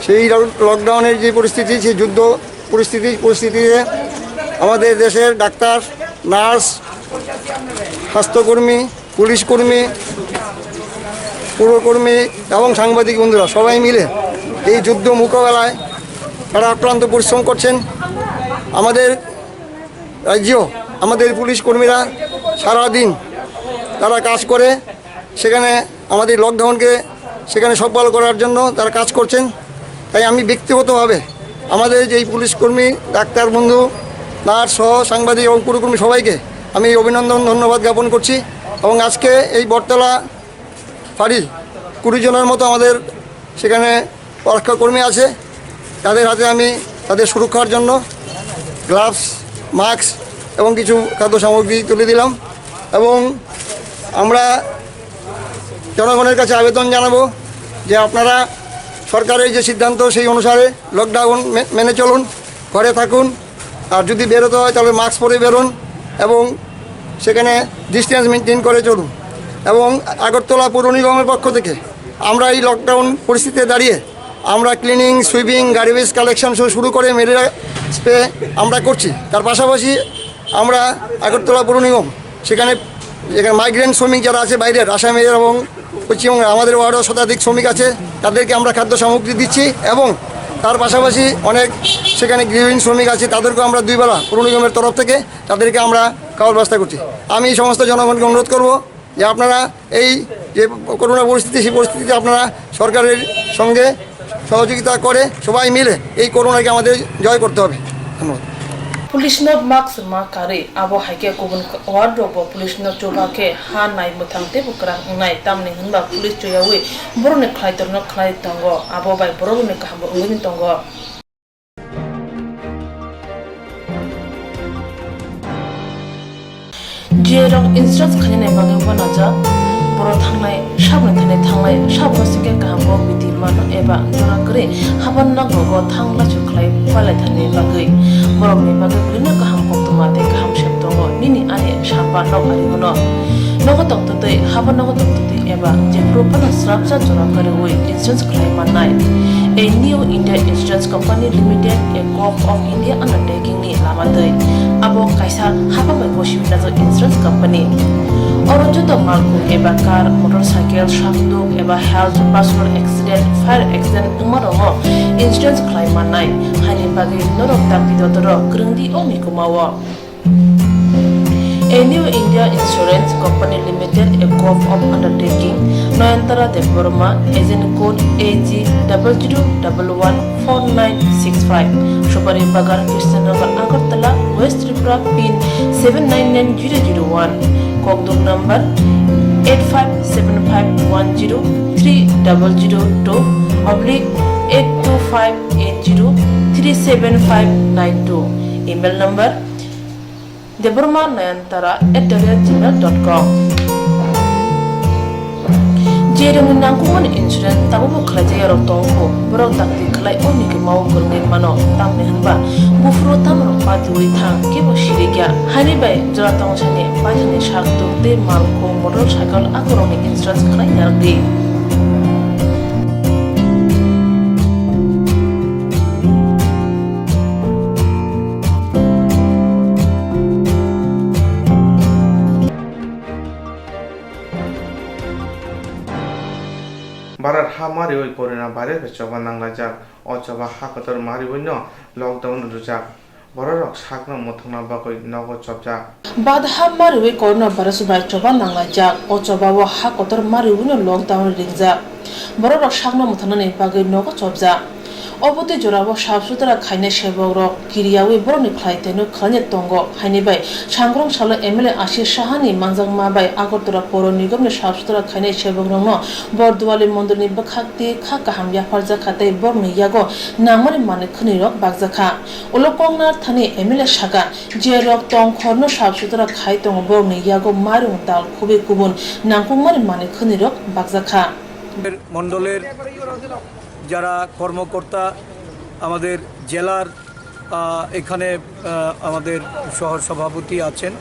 সেই লক-, লকডাউনের যে পরিস্থিতি, সেই যুদ্ধ পরিস্থিতি, পরিস্থিতিতে আমাদের দেশের ডাক্তার, নার্স, স্বাস্থ্যকর্মী, পুলিশ কর্মী, পুরকর্মী এবং সাংবাদিক বন্ধুরা সবাই মিলে এই যুদ্ধ মোকাবেলায় তারা অক্লান্ত পরিশ্রম করছেন। আমাদের রাজ্যেও আমাদের পুলিশ কর্মীরা সারাদিন তারা কাজ করে সেখানে আমাদের লকডাউনকে সেখানে সফল করার জন্য তারা কাজ করছেন। তাই আমি ব্যক্তিগতভাবে আমাদের যে এই পুলিশ কর্মী, ডাক্তার বন্ধু, নার্স সহ সাংবাদিক এবং পুরকর্মী সবাইকে আমি অভিনন্দন, ধন্যবাদ জ্ঞাপন করছি। এবং আজকে এই বটতলা ফাঁড়ি কুড়ি জনের মতো আমাদের সেখানে রক্ষাকর্মী আছে, তাদের হাতে আমি তাদের সুরক্ষার জন্য গ্লাভস, মাস্ক এবং কিছু খাদ্য সামগ্রী তুলে দিলাম। এবং আমরা জনগণের কাছে আবেদন জানাবো যে আপনারা সরকারের যে সিদ্ধান্ত, সেই অনুসারে লকডাউন মে-, মেনে চলুন, ঘরে থাকুন। আর যদি বেরোতে হয়, তাহলে মাস্ক পরে বেরোন এবং সেখানে ডিস্টেন্স মেনটেন করে চলুন। এবং আগরতলা পৌর নিগমের পক্ষ থেকে আমরা এই লকডাউন পরিস্থিতিতে দাঁড়িয়ে আমরা ক্লিনিং, সুইপিং, গার্বেজ কালেকশন সহ শুরু করে ম্যালেরিয়া স্প্রে আমরা করছি। তার পাশাপাশি আমরা আগরতলা পৌর নিগম সেখানে, যেখানে মাইগ্রেন্ট শ্রমিক যারা আছে বাইরের, আসামের এবং পশ্চিমবঙ্গের, আমাদের ওয়ার্ডেও শতাধিক শ্রমিক আছে, তাদেরকে আমরা খাদ্য সামগ্রী দিচ্ছি। এবং তার পাশাপাশি অনেক সেখানে গৃহহীন শ্রমিক আছে, তাদেরকেও আমরা দুই বেলা পৌর নিগমের তরফ থেকে তাদেরকে আমরা খাওয়ার ব্যবস্থা করছি। আমি এই সমস্ত জনগণকে অনুরোধ করব যে আপনারা এই যে করোনা পরিস্থিতি, সেই পরিস্থিতিতে আপনারা সরকারের সঙ্গে সহযোগিতা করে সবাই মিলে এই করোনাকে আমাদের জয় করতে হবে। ধন্যবাদ। Police no mask ma karwi, abo hai khe kubun ward rok bo police no chuba khe ha nai mwthang teibo kwrang wngnai, tamni hwnba police chuyaui borokni khlai torno khlai tongo, abo bai borokni kaham bo wngwi tongo. G A rok insurance khainani bagwi uanajak. Borok thangnai, saboni thani thangnai, saboni singkhe kaham kok biti mano eba jora kwrwi haban nok rogo thang laisu khlai phalai thani bagwi. Borokni bagwi belai no kaham koktwma tei kaham sep tongo nini ani samba nok ari bono. Nogo tongtwtwi, habo nogo tongtwtwi eba jephuru phano srapsa jora kwrwi insurance khlai mannai. A New India Insurance Company Limited, a Gov of India undertaking ni lama twi. Abo kaisa hapang bai gosi binajak insurance company. Oro joto malkhung eba car, motorcycle, sakduk eba health, personal accident, fire accident wngma rokno insurance khlai mannai. Haini bagwi norok dakti dotoro kwrwngdi o mikuma o. A New India Insurance Company Limited, a Gov of Undertaking, Nayantara Debbarma, agent code A G double zero double one four nine six five, Supari Bagan, Krishnanagar, Agartala, West Tripura, pin seven nine nine zero zero one, Kokdum number eight five seven five one zero three double zero two oblique eight two five eight zero three seven five nine two, email number Debbarma Nayantara at the rate gmail dot com. Jerokni nangkukmani insurance tabukbo khlaijak yarok tongo, borok dakti khlai o mikuma o kwrwngwi mano, tamni hwnba buphuru tamrok patiui thang kebo sirikya. Haini bai jora tongsani paithakni sak tuk tei malkhung motorcycle akorokni insurance khlai narwkdi. Bharat ha mariwi corona virus bai choba nanglaijak. O choba ha kotor mariwi no lockdown rwjak. Bororok sakno mwthangna bagwi nogo chopjak. Bharat ha mariwi corona virus bai choba nanglaijak. O choba o ha kotor mariwi no lockdown ringjak. Bororok sakno mwthangnani bagwi nogo chopjak. Obo tei jorao sap sutra khainai sebakrok kiriyawi borokni khlai teno khlaina tongo. Haini bai Sangrong salo M L A Ashish Sahani manjakma bai Agartala Poro Nigomni sap sutra khainai sebakrokno Borduali mondolni bwkhak twi kha kaham yapharjakha tei borokni yago nangmani manwi khwnwirok bakjakha. Ulo Koknath thani M L A saka, jerok tongkhorno sap sutra khai tongo borokni yago mairung dal khubui kubun nangkukmani manwi khwnwirok bakjakha. মণ্ডলের যারা কর্মকর্তা, আমাদের জেলার, আহ, এখানে, আহ, আমাদের সহ সভাপতি আছেন,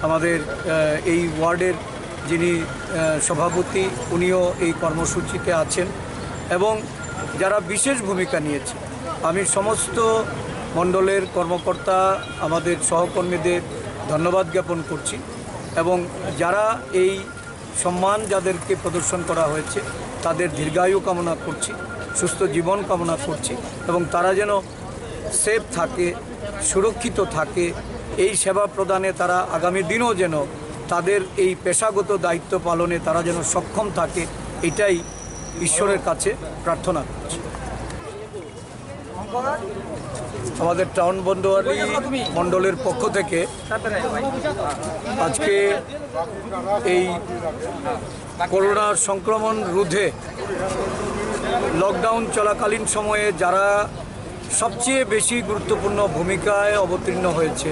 আমাদের, আহ, এই ওয়ার্ডের যিনি, আহ, সভাপতি, উনিও এই কর্মসূচিতে আছেন এবং যারা বিশেষ ভূমিকা নিয়েছে, আমি সমস্ত মণ্ডলের কর্মকর্তা, আমাদের সহকর্মীদের ধন্যবাদ জ্ঞাপন করছি এবং যারা এই সম্মান যাদেরকে প্রদর্শন করা হয়েছে, তাদের দীর্ঘায়ু কামনা করছি, সুস্থ জীবন কামনা করছি এবং তারা যেন সেফ থাকে, সুরক্ষিত থাকে, এই সেবা প্রদানে তারা আগামী দিনেও যেন তাদের এই পেশাগত দায়িত্ব পালনে তারা যেন সক্ষম থাকে, এটাই ঈশ্বরের কাছে প্রার্থনা করছি। আমাদের টাউন বন্ডোয়ারি মণ্ডলের পক্ষ থেকে আজকে এই করোনা সংক্রমণ রোধে লকডাউন চলাকালীন সময়ে যারা সবচেয়ে বেশি গুরুত্বপূর্ণ ভূমিকায় অবতীর্ণ হয়েছে,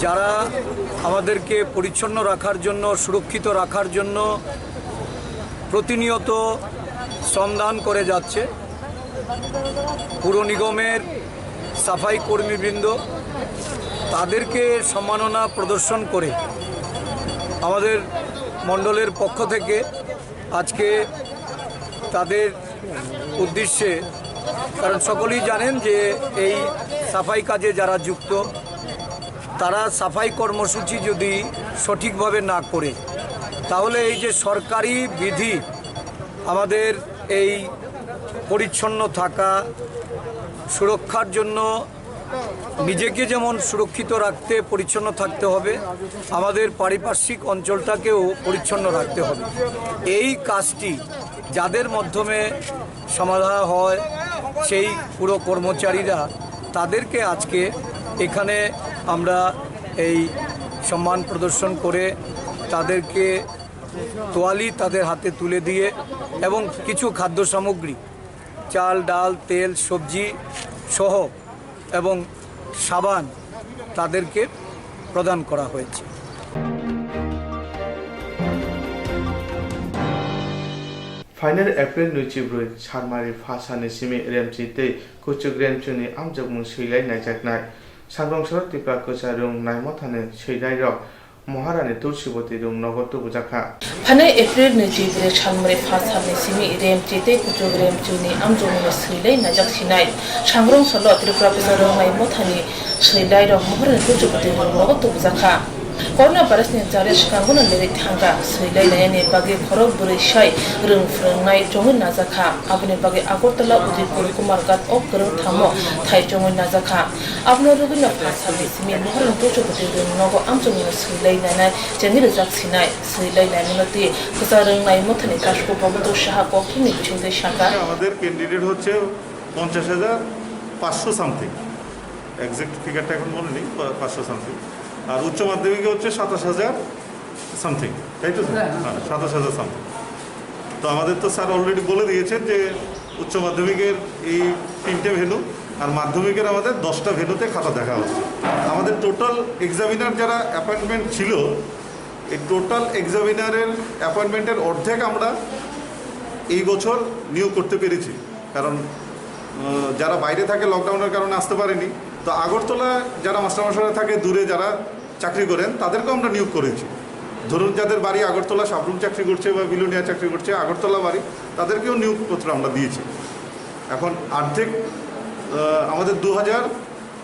যারা আমাদেরকে পরিচ্ছন্ন রাখার জন্য, সুরক্ষিত রাখার জন্য প্রতিনিয়ত শ্রমদান করে যাচ্ছে, পুর নিগমের সাফাই কর্মীবৃন্দ, তাদেরকে সম্মাননা প্রদর্শন করে আমাদের মণ্ডলের পক্ষ থেকে আজকে তাদের উদ্দেশ্যে, কারণ সকলেই জানেন যে এই সাফাই কাজে যারা যুক্ত, তারা সাফাই কর্মসূচি যদি সঠিকভাবে না করে, তাহলে এই যে সরকারি বিধি, আমাদের এই পরিচ্ছন্ন থাকা, সুরক্ষার জন্য নিজেকে যেমন সুরক্ষিত রাখতে, পরিচ্ছন্ন থাকতে হবে, আমাদের পারিপার্শ্বিক অঞ্চলটাকেও পরিচ্ছন্ন রাখতে হবে। এই কাজটি যাদের মাধ্যমে সমাধা হয়, সেই পুর কর্মচারীরা, তাদেরকে আজকে এখানে আমরা এই সম্মান প্রদর্শন করে তাদেরকে তোয়ালি তাদের হাতে তুলে দিয়ে এবং কিছু খাদ্য সামগ্রী, চাল, ডাল, তেল, সবজি সহ এবং সাবান তাদেরকে প্রদান করা হয়েছে। Phainai April nui chibrwi Sarmari phasani simi Remchi tei Kuchuk Remchuni amjokmung swilai naijaknai. Sangrong soro Tipra kwcharung naimothanwi swinairok Maharani Tulsibati rwng nogo tubujakha. Phanai April ni Jibre salmari pha salni simi Remchi tei Kuchuk Remchini amchomino swilai naijak sinai. Sangrong salo Tripura Kwcharo Rwngnai Mothani swilai rok Maharani Tulsibati rwng nogo tubujakha. Corona virus ni jare swkango no lerwi thangkha, swilai nainani bagwi khorok bwrwi sai rwng phwrwngnai chongwi najakha. Aboni bagwi Agartala Udaipur Kumarghat o kwrwng thamo thai chongwi najakha. Abono rwgwino pha salni simi Maharani Tulsibati rwng nogo amchomino swilai nainai chengwi rwjak sinai. Swilai naimano twi Kwcharo Rwngnai Mothani Kashko Bogdo Saha kokthumni bisingtwi sakha. আমাদের ক্যান্ডিডেট হচ্ছে পঞ্চাশ হাজার পাঁচশো something, exact ফিগারটা এখন মনে নেই, পা-, পাঁচশো সামথিং। আর উচ্চ মাধ্যমিকে হচ্ছে সাতাশ হাজার সামথিং, তাই তো স্যার? হ্যাঁ, হ্যাঁ। হ্যাঁ, সাতাশ হাজার সামথিং। তো আমাদের তো স্যার অলরেডি বলে দিয়েছেন যে উচ্চ মাধ্যমিকের এই তিনটে ভেন্যু, আর মাধ্যমিকের আমাদের দশটা ভেন্যুতে খাতা দেখা হচ্ছে। আমাদের টোটাল এক্সামিনার যারা অ্যাপয়েন্টমেন্ট ছিল, এই টোটাল এক্সামিনারের অ্যাপয়েন্টমেন্টের অর্ধেক আমরা এই বছর নিয়োগ করতে পেরেছি। কারণ, আহ, যারা বাইরে থাকে লকডাউনের কারণে আসতে পারেনি, তো আগরতলা যারা মাস্টারমশাইরা থাকে দূরে, যারা চাকরি করেন, তাদেরকেও আমরা নিয়োগ করেছি। ধরুন, যাদের বাড়ি আগরতলা, সাবরুম চাকরি করছে বা বিলোনিয়া চাকরি করছে, আগরতলা বাড়ি, তাদেরকেও নিয়োগপত্র আমরা দিয়েছি। এখন অর্ধেক, আহ, আমাদের দু হাজার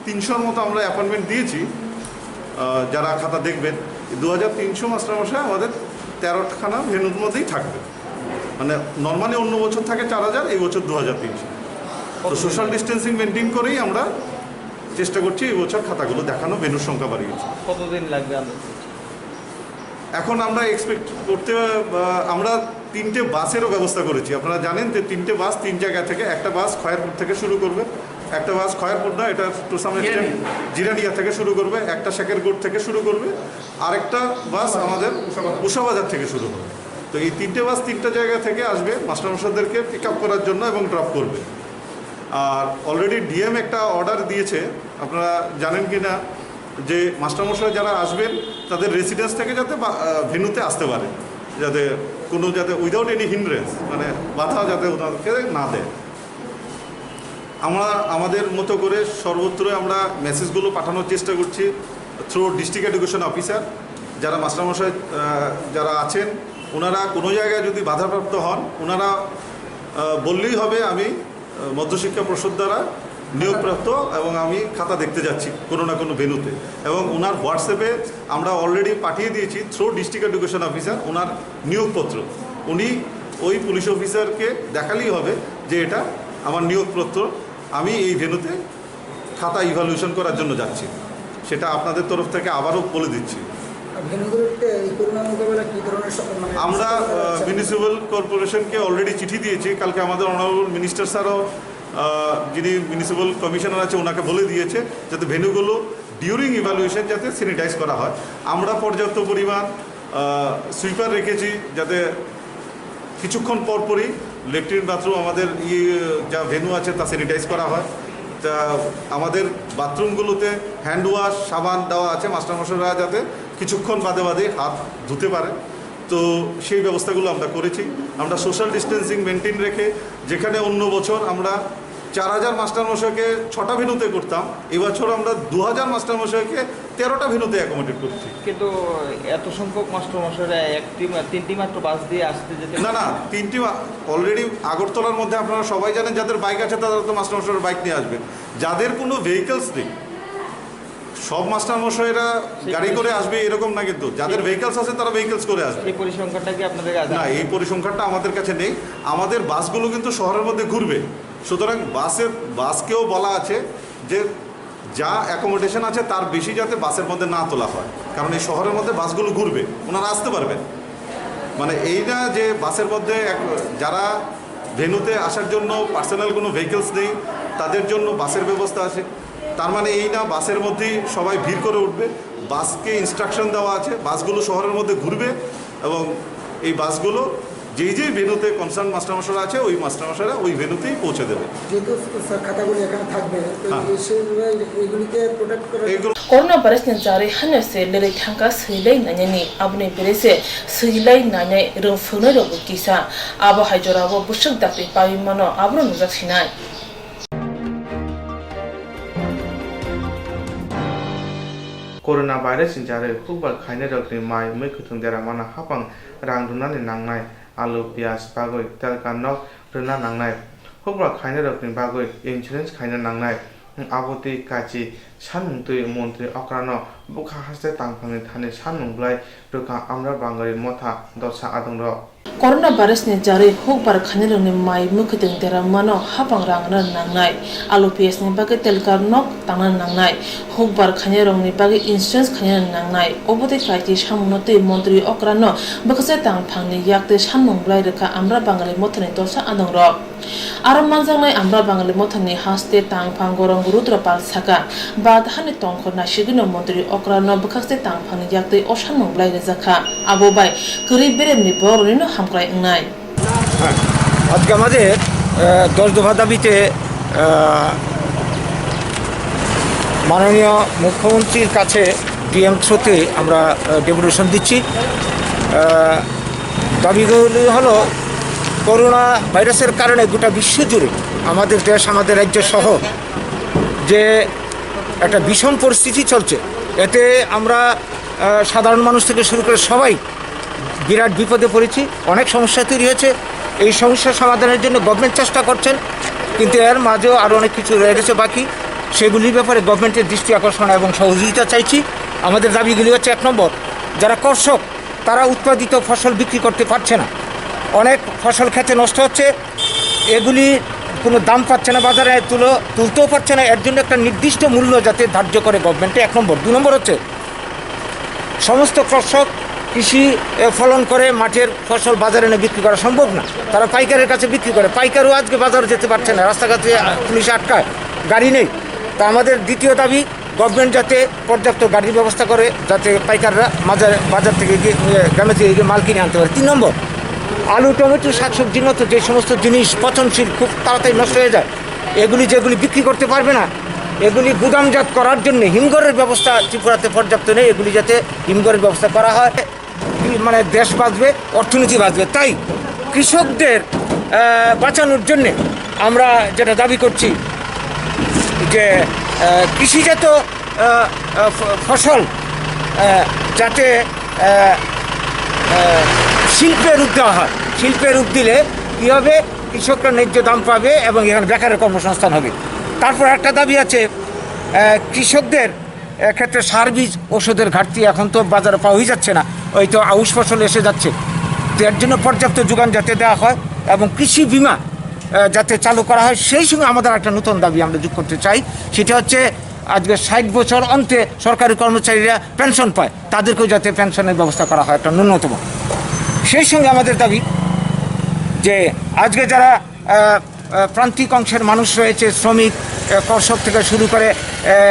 তিনশোর মতো আমরা অ্যাপয়েন্টমেন্ট দিয়েছি, আহ, যারা খাতা দেখবেন। এই দু হাজার তিনশো মাস্টারমশাই আমাদের তেরোখানা ভেন্যুর মধ্যেই থাকবে। মানে, নর্মালি অন্য বছর থাকে চার হাজার, এই বছর দু হাজার তিনশো। তো সোশ্যাল ডিস্টেন্সিং মেনটেন করেই আমরা চেষ্টা করছি এই বছর খাতাগুলো দেখানো, ভেন্যুর সংখ্যা বাড়িয়েছি। কতদিন লাগবে আনুমানিক? এখন আমরা এক্সপেক্ট করতে, আহ, আমরা তিনটে বাসেরও ব্যবস্থা করেছি। আপনারা জানেন যে তিনটে বাস তিন জায়গা থেকে, একটা বাস খয়েরপুর থেকে শুরু করবে, একটা বাস খয়েরপুর না, এটা টু সাম এক্সটেন্ট জিরানিয়া থেকে শুরু করবে, একটা শেখেরকোট থেকে শুরু করবে, আরেকটা বাস আমাদের উষাবাজার থেকে শুরু হবে। তো এই তিনটে বাস তিনটা জায়গা থেকে আসবে মাস্টারমশাইদেরকে পিক আপ করার জন্য এবং ড্রপ করবে। আর অলরেডি ডিএম একটা অর্ডার দিয়েছে, আপনারা জানেন কি না, যে মাস্টারমশাই যারা আসবেন, তাদের রেসিডেন্স থেকে যাতে বা-, আহ, ভেন্যুতে আসতে পারে, যাতে কোনো, যাতে উইদাউট এনি হিন্ড্রেন্স, মানে, বাধা যাতে ওনাদেরকে না দেয়। আমরা আমাদের মতো করে সর্বত্রই আমরা মেসেজগুলো পাঠানোর চেষ্টা করছি থ্রু ডিস্ট্রিক্ট এডুকেশন অফিসার। যারা মাস্টারমশাই, আহ, যারা আছেন, ওনারা কোনো জায়গায় যদি বাধাপ্রাপ্ত হন, ওনারা, আহ, বললেই হবে, আমি মধ্যশিক্ষা পর্ষদ দ্বারা নিয়োগপ্রাপ্ত এবং আমি খাতা দেখতে যাচ্ছি কোনো না কোনো ভেন্যুতে। এবং ওনার হোয়াটসঅ্যাপে আমরা অলরেডি পাঠিয়ে দিয়েছি থ্রু ডিস্ট্রিক্ট এডুকেশন অফিসার ওনার নিয়োগপত্র। উনি ওই পুলিশ অফিসারকে দেখালেই হবে যে এটা আমার নিয়োগপত্র, আমি এই ভেন্যুতে খাতা ইভালুয়েশন করার জন্য যাচ্ছি। সেটা আপনাদের তরফ থেকে আবারও বলে দিচ্ছি। আর ভেন্যুগুলোতে এই করোনা মোকাবেলা কী ধরনের স-, মানে, আমরা, সতর্কতা আহ, রাখছেন? মিউনিসিপ্যাল কর্পোরেশনকে অলরেডি চিঠি দিয়েছি। কালকে আমাদের অনারেবল মিনিস্টার স্যারও, আহ, যিনি মিউনিসিপ্যাল কমিশনার আছে, ওনাকে বলে দিয়েছে যাতে ভেন্যুগুলো ডিউরিং ইভালুয়েশন যাতে স্যানিটাইজ করা হয়। আমরা পর্যাপ্ত পরিমাণ, আহ, সুইপার রেখেছি, যাতে কিছুক্ষণ পর পরই লেট্রিন বাথরুম, আমাদের ইয়ে, যা ভেন্যু আছে, তা স্যানিটাইজ করা হয়। তা আমাদের বাথরুমগুলোতে হ্যান্ড ওয়াশ, সাবান দেওয়া আছে, মাস্টারমশাইরা যাতে কিছুক্ষণ বাদে বাদে হাত ধুতে পারে। তো সেই ব্যবস্থাগুলো আমরা করেছি। আমরা সোশ্যাল ডিস্টেন্সিং মেনটেন রেখে, যেখানে অন্য বছর আমরা চার হাজার মাস্টারমশাইকে ছটা ভেন্যুতে করতাম, এবছর আমরা দু হাজার মাস্টারমশাইকে তেরোটা ভেন্যুতে অ্যাকোমোডেট করছি। কিন্তু এত সংখ্যক মাস্টারমশাইরা একটি মা-, তিনটি মাত্র বাস দিয়ে আসতে যেতে না, না, তিনটি মা-, অলরেডি আগরতলার মধ্যে আপনারা সবাই জানেন, যাদের বাইক আছে তারা তো মাস্টারমশাইরা বাইক নিয়ে আসবে, যাদের কোনো ভেহিকলস নেই। সব মাস্টারমশাইরা সেই গাড়ি করে পরিষেবা আসবে এরকম না, কিন্তু যাদের সেই ভেহিকলস আছে তারা ভেহিকলস করে আসবে। এই পরিসংখ্যানটা কি আপনাদের কাছে না, আছে? এই পরিসংখ্যানটা আমাদের কাছে নেই। আমাদের বাসগুলো কিন্তু শহরের মধ্যে ঘুরবে, সুতরাং বাসের, বাসকেও বলা আছে যে যা অ্যাকোমোডেশন আছে তার বেশি যাতে বাসের মধ্যে না তোলা হয়, কারণ এই শহরের মধ্যে বাসগুলো ঘুরবে, ওনারা আসতে পারবেন। মানে, এই না যে বাসের মধ্যে এক-, যারা ভেন্যুতে আসার জন্য পার্সোনাল কোনো ভেহিকলস নেই, তাদের জন্য বাসের ব্যবস্থা আছে। তার মানে এই না বাসের মধ্যেই সবাই ভিড় করে উঠবে। বাসকে ইনস্ট্রাকশন দেওয়া আছে, বাসগুলো শহরের মধ্যে ঘুরবে এবং এই বাসগুলো যেই যেই ভেন্যুতে কনসার্ন মাস্টারমশাইরা আছে, ওই মাস্টারমশাইরা ওই ভেন্যুতেই পৌঁছে দেবে। যেহেতু স্যার খাতাগুলো এখানে থাকবে, তো হ্যাঁ। এই সেই অনুযায়ী এগুলিকে প্রোটেক্ট করে এইগুলো Corona virus ni jarwi hano se lerwi thangkha swilai nainani, aboni bere se swilai nainai rwng phwrwngnai rokbo kisa. Abo hai jorao bwswk dakti paiwi mano, abono nukjak sinai. Corona virus ni jarwi hukbar khainairokni mai mwkhwtwng deramano hapang rang rwnani nangnai, alu, piyaj bagwi telkar nok rwna nangnai. Hukbar khainairokni bagwi insurance khaina nangnai. Abo twi kachi sanmung twi montri okrano bwkha haste tangphangni thani sanmung bwlai rwkha Amra Bangali motha dorsa adongrok. Corona virus ni jarwi hukbar khainairokni mai mwkhwtwng deramano hapang rang rwna nangnai, alu piyaj ni bagwi telkar nok tangna nangnai, hukbar khainairokni bagwi insurance khaina nangnai. Obo twi kachi samungno twi montri okrano bwkhaste tangphangni yaktwi sanmung bwlai rwkha Amra Bangali mothani dorsa adongrok. Aro manjaknai Amra Bangali mothani haste tangphang gorong Rudra Pal saka, Bharat hani tongkhor naisigwino montri okrano bwkhaste tangphangni yaktwi o sanmung bwlai rwjakha. Abo bai kwrwi beremni boroknwino hamkrai wngnai. আজকে আমাদের আহ, দশ দফা দাবিতে আহ, মাননীয় মুখ্যমন্ত্রীর কাছে ডিএম থ্রুতে আমরা ডেপুটেশন দিচ্ছি। আহ, দাবিগুলি হলো করোনা ভাইরাসের কারণে গোটা বিশ্বজুড়ে আমাদের দেশ, আমাদের রাজ্য সহ যে একটা বিষম পরিস্থিতি চলছে, এতে আমরা আহ, সাধারণ মানুষ থেকে শুরু করে সবাই বিরাট বিপদে পড়েছি, অনেক সমস্যা তৈরি হয়েছে। এই সমস্যা সমাধানের জন্য গভর্নমেন্ট চেষ্টা করছেন, কিন্তু এর মাঝেও আরও অনেক কিছু রয়ে গেছে বাকি। সেগুলির ব্যাপারে গভর্নমেন্টের দৃষ্টি আকর্ষণ এবং সহযোগিতা চাইছি। আমাদের দাবিগুলি হচ্ছে, এক নম্বর, যারা কর্ষক, তারা উৎপাদিত ফসল বিক্রি করতে পারছে না, অনেক ফসল খেতে নষ্ট হচ্ছে, এগুলি কোনো দাম পাচ্ছে না, বাজারে তুলো তুলতেও পারছে না। এর জন্য একটা নির্দিষ্ট মূল্য যাতে ধার্য করে গভর্নমেন্টে, এক নম্বর। দুই নম্বর হচ্ছে, সমস্ত কর্ষক কৃষি এ, ফলন করে মাঠের ফসল বাজারে এনে বিক্রি করা সম্ভব না, তারা পাইকারের কাছে বিক্রি করে। পাইকারও আজকে বাজারে যেতে পারছে না, রাস্তাঘাটে আ, পুলিশ আটকায়, গাড়ি নেই। তা আমাদের দ্বিতীয় দাবি, গভর্নমেন্ট যাতে পর্যাপ্ত গাড়ির ব্যবস্থা করে, যাতে পাইকাররা বাজার বাজার থেকে গিয়ে এ, গ্রামে থেকে গিয়ে মাল কিনে আনতে পারে। তিন নম্বর, আলু, টমেটো, শাকসবজির মতো যে সমস্ত জিনিস পচনশীল, খুব তাড়াতাড়ি নষ্ট হয়ে যায়, এগুলি যেগুলি বিক্রি করতে পারবে না, এগুলি গুদামজাত করার জন্য হিমঘরের ব্যবস্থা ত্রিপুরাতে পর্যাপ্ত নেই, এগুলি যাতে হিমঘরের ব্যবস্থা করা হয়। মানে দেশ বাঁচবে, অর্থনীতি বাঁচবে। তাই কৃষকদের আহ, বাঁচানোর জন্য আমরা যেটা দাবি করছি যে আহ, কৃষিজাত আহ, আহ, ফ- ফসল আহ, যাতে আহ, আহ, শিল্পে রূপ দেওয়া হয়। শিল্পে রূপ দিলে কী হবে? কৃষকরা ন্যায্য দাম পাবে এবং এখানে বেকারের কর্মসংস্থান হবে। তারপর একটা দাবি আছে, আহ, কৃষকদের এক্ষেত্রে সার বীজ ঔষধের ঘাটতি এখন তো বাজারে পাওয়াই যাচ্ছে না, ওই তো আউশ ফসল এসে যাচ্ছে। তো এর জন্য পর্যাপ্ত যোগান যাতে দেওয়া হয় এবং কৃষি বিমা আহ, যাতে চালু করা হয়, সেই সঙ্গে আমাদের একটা নতুন দাবি আমরা যোগ করতে চাই। সেটা হচ্ছে, আজকে ষাট বছর অন্তে সরকারি কর্মচারীরা পেনশন পায়, তাদেরকেও যাতে পেনশনের ব্যবস্থা করা হয় একটা ন্যূনতম। সেই সঙ্গে আমাদের দাবি যে আজকে যারা আহ, আহ, প্রান্তিক অংশের মানুষ রয়েছে, শ্রমিক, আহ, কর্ষক থেকে শুরু করে, আহ,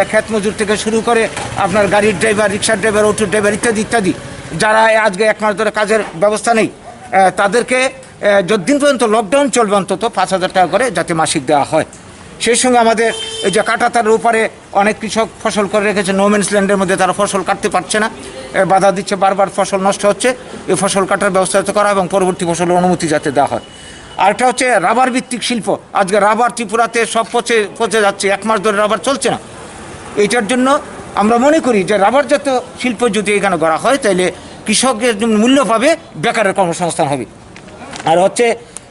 ক্ষেত মজুর থেকে শুরু করে, আপনার গাড়ির ড্রাইভার, রিক্সার ড্রাইভার, অটোর ড্রাইভার ইত্যাদি ইত্যাদি, যারা আজকে এক মাস ধরে কাজের ব্যবস্থা নেই, আহ, তাদেরকে, আহ, যতদিন পর্যন্ত লকডাউন চলবে, অন্তত পাঁচ হাজার টাকা করে যাতে মাসিক দেওয়া হয়। সেই সঙ্গে আমাদের এই যে কাঁটাতারের ওপারে অনেক কৃষক ফসল করে রেখেছে, নো ম্যানস ল্যান্ডের মধ্যে তারা ফসল কাটতে পারছে না, এ, বাধা দিচ্ছে, বারবার ফসল নষ্ট হচ্ছে। এই ফসল কাটার ব্যবস্থা যাতে করা এবং পরবর্তী ফসলের অনুমতি যাতে দেওয়া হয়। আরেকটা হচ্ছে রাবার ভিত্তিক শিল্প। আজকে রাবার ত্রিপুরাতে সব পচে পচে যাচ্ছে, এক মাস ধরে রাবার চলছে না। এইটার জন্য আমরা মনে করি যে রাবারজাত শিল্প যদি এখানে করা হয়, তাহলে কৃষকের যে মূল্য পাবে, বেকারের কর্মসংস্থান হবে। আর হচ্ছে,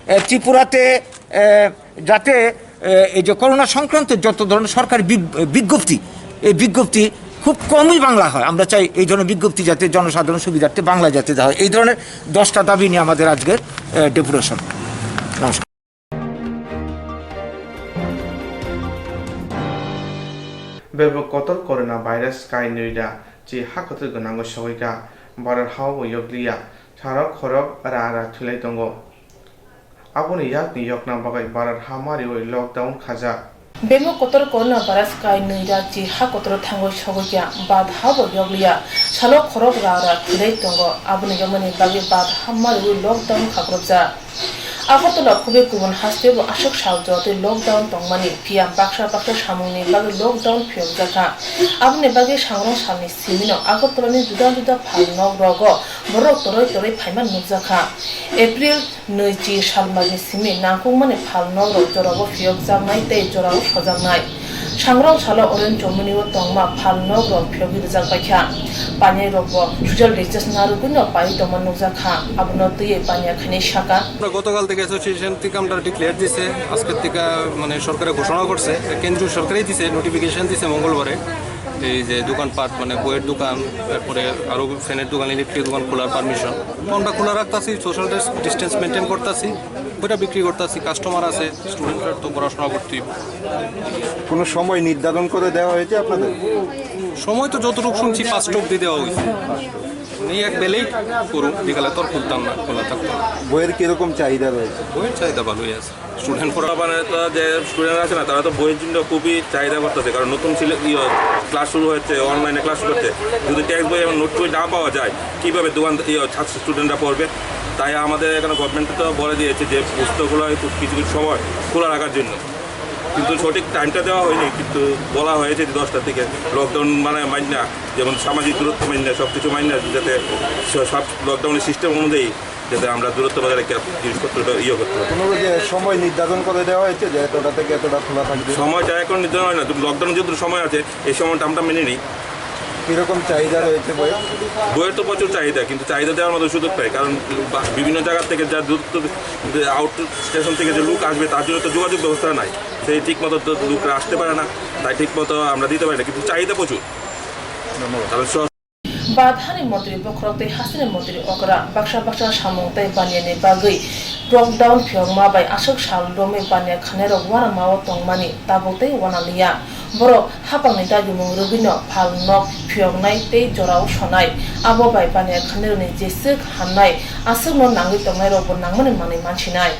এ, ত্রিপুরাতে, এ, যাতে, এ, এই যে করোনা সংক্রান্ত যত ধরনের সরকারি বিগ-, বিজ্ঞপ্তি, এই বিজ্ঞপ্তি খুব কমই বাংলা হয়। আমরা চাই এই ধরনের বিজ্ঞপ্তি যাতে জনসাধারণ সুবিধার্থে বাংলা যাতে দেওয়া হয়। এই ধরনের দশটা দাবি নিয়ে আমাদের আজকের, এ, ডেপুটেশন। নমস্কার। Bebak kotor corona virus kai nwi da chi ha kwthwi gwnango sogwi kha, Bharat hao bo yokliya, salo khorok ra ra thwilai tongo. Aboni yakni yokna bagwi Bharat ha mariwi lockdown khajak. Bebak kotor corona virus kai nwi da chi ha kotor thangwi sogwi kha, Bharat hao bo yokliya, salo khorok ra ra thwilai tongo. Aboni yoknani bagwi Bharat ha mariwi lockdown khakrupjak. Agartala khubui kubun hasteo aswk sal jora twi lockdown tongmani, phiya baksa baksa samungni bagwi lockdown phiyokjakha. Aboni bagwi sangrong salni simino Agartalani juda juda phal nok rogo borok toroi toroi phaima nukjakha. April nwi chi salmarni simi nangkukmani phal nok rok jorao phiyokjaknai tei jorao sojaknai. Sangrong salo orange chomoni o tongma phal nok rok phiyogwi rijak bai kha. Paniya rok bo social distance narwgwi no paiwi tongma nukjak kha, abono twiwi paniya khainai saka. আমরা গতকাল থেকে অ্যাসোসিয়েশন থেকে আমরা ডিক্লেয়ার দিছে, আজকের থেকে মানে সরকারে ঘোষণা করছে, কেন্দ্রীয় সরকারই দিছে, নোটিফিকেশন দিছে মঙ্গলবারে। এই যে দোকানপাট, মানে বইয়ের দোকান, তারপরে আরো ফ্যানের দোকান, ইলেকট্রিক দোকান খোলার পারমিশন। তো আমরা খোলা রাখতাছি, সোশ্যাল ডিস্টেন্স মেনটেন করতাছি, বইটা বিক্রি করতাছি, কাস্টমার আছে, স্টুডেন্টরা তো পড়াশোনা করতেই। কোনো সময় নির্ধারণ করে দেওয়া হয়েছে আপনাদের? সময় তো যতটুকু শুনছি পাঁচটা অবধি দেওয়া হয়েছে। উনি এক বেলেই করুন, বিকালে তো আর খুলতাম না, খোলা থাকতো। বইয়ের কিরকম চাহিদা রয়েছে? বইয়ের চাহিদা ভালোই আছে, স্টুডেন্ট পড়া মানে তো যে স্টুডেন্ট আছে না, তারা তো বইয়ের জন্য খুবই চাহিদা করতেছে, কারণ নতুন সিলে-, ইয়ে, ক্লাস শুরু হচ্ছে, অনলাইনে ক্লাস করছে। যদি টেক্সট বই এবং নোট বই না পাওয়া যায়, কীভাবে দোকান, ইয়ে, ছাত্র স্টুডেন্টরা পড়বে? তাই আমাদের এখানে গভর্নমেন্ট তো বলে দিয়েছে যে পুস্তকগুলো হয়তো কিছু কিছু সময় খোলা রাখার জন্য, কিন্তু সঠিক টাইমটা দেওয়া হয়নি। কিন্তু বলা হয়েছে যে দশটা থেকে লকডাউন মানে মাইন্না, যেমন সামাজিক দূরত্ব মাইন্না, সব কিছু মাইন্না, যাতে স-, সব লকডাউনের সিস্টেম অনুযায়ী যাতে আমরা দূরত্ব বজায় রেখে জিনিসপত্রটা ইয়ে করতে পারি। কোনো যে সময় নির্ধারণ করে দেওয়া হয়েছে যে এতটা থেকে এতটা খোলা থাকবে? সময়টা এখন নির্ধারণ হয় না, লকডাউন যেহেতু সময় আছে, এই সময়টা আমরা মেনে নিই। কিরকম চাহিদা রয়েছে বইয়ের? বইয়ের তো প্রচুর চাহিদা, কিন্তু চাহিদা দেওয়ার মতো সুযোগ পাই, কারণ বা-, বিভিন্ন জায়গা থেকে যা দূর তো, যে আউট স্টেশন থেকে যে লোক আসবে, তার জন্য তো যোগাযোগ ব্যবস্থা নাই, সেই ঠিক মতো তো লোকরা আসতে পারে না, তাই ঠিক মতো আমরা দিতে পারি না, কিন্তু চাহিদা প্রচুর। ধন্যবাদ। কারণ সব Badhani montri bokhorok tei hasteni montri okra baksa baksa samung tei baniani bagwi lockdown phiyokma bai aswk sal romwi baniya khanirok uanama o tongmani tabuk tei uanaliya. Borok hapangni dagimung rwgwino phal nok phiyoknai tei jorao sonai. Abo bai baniya khanirokni jeswk hamnai aswkno nangwi tongnairokbo nangmani manwi mansinai.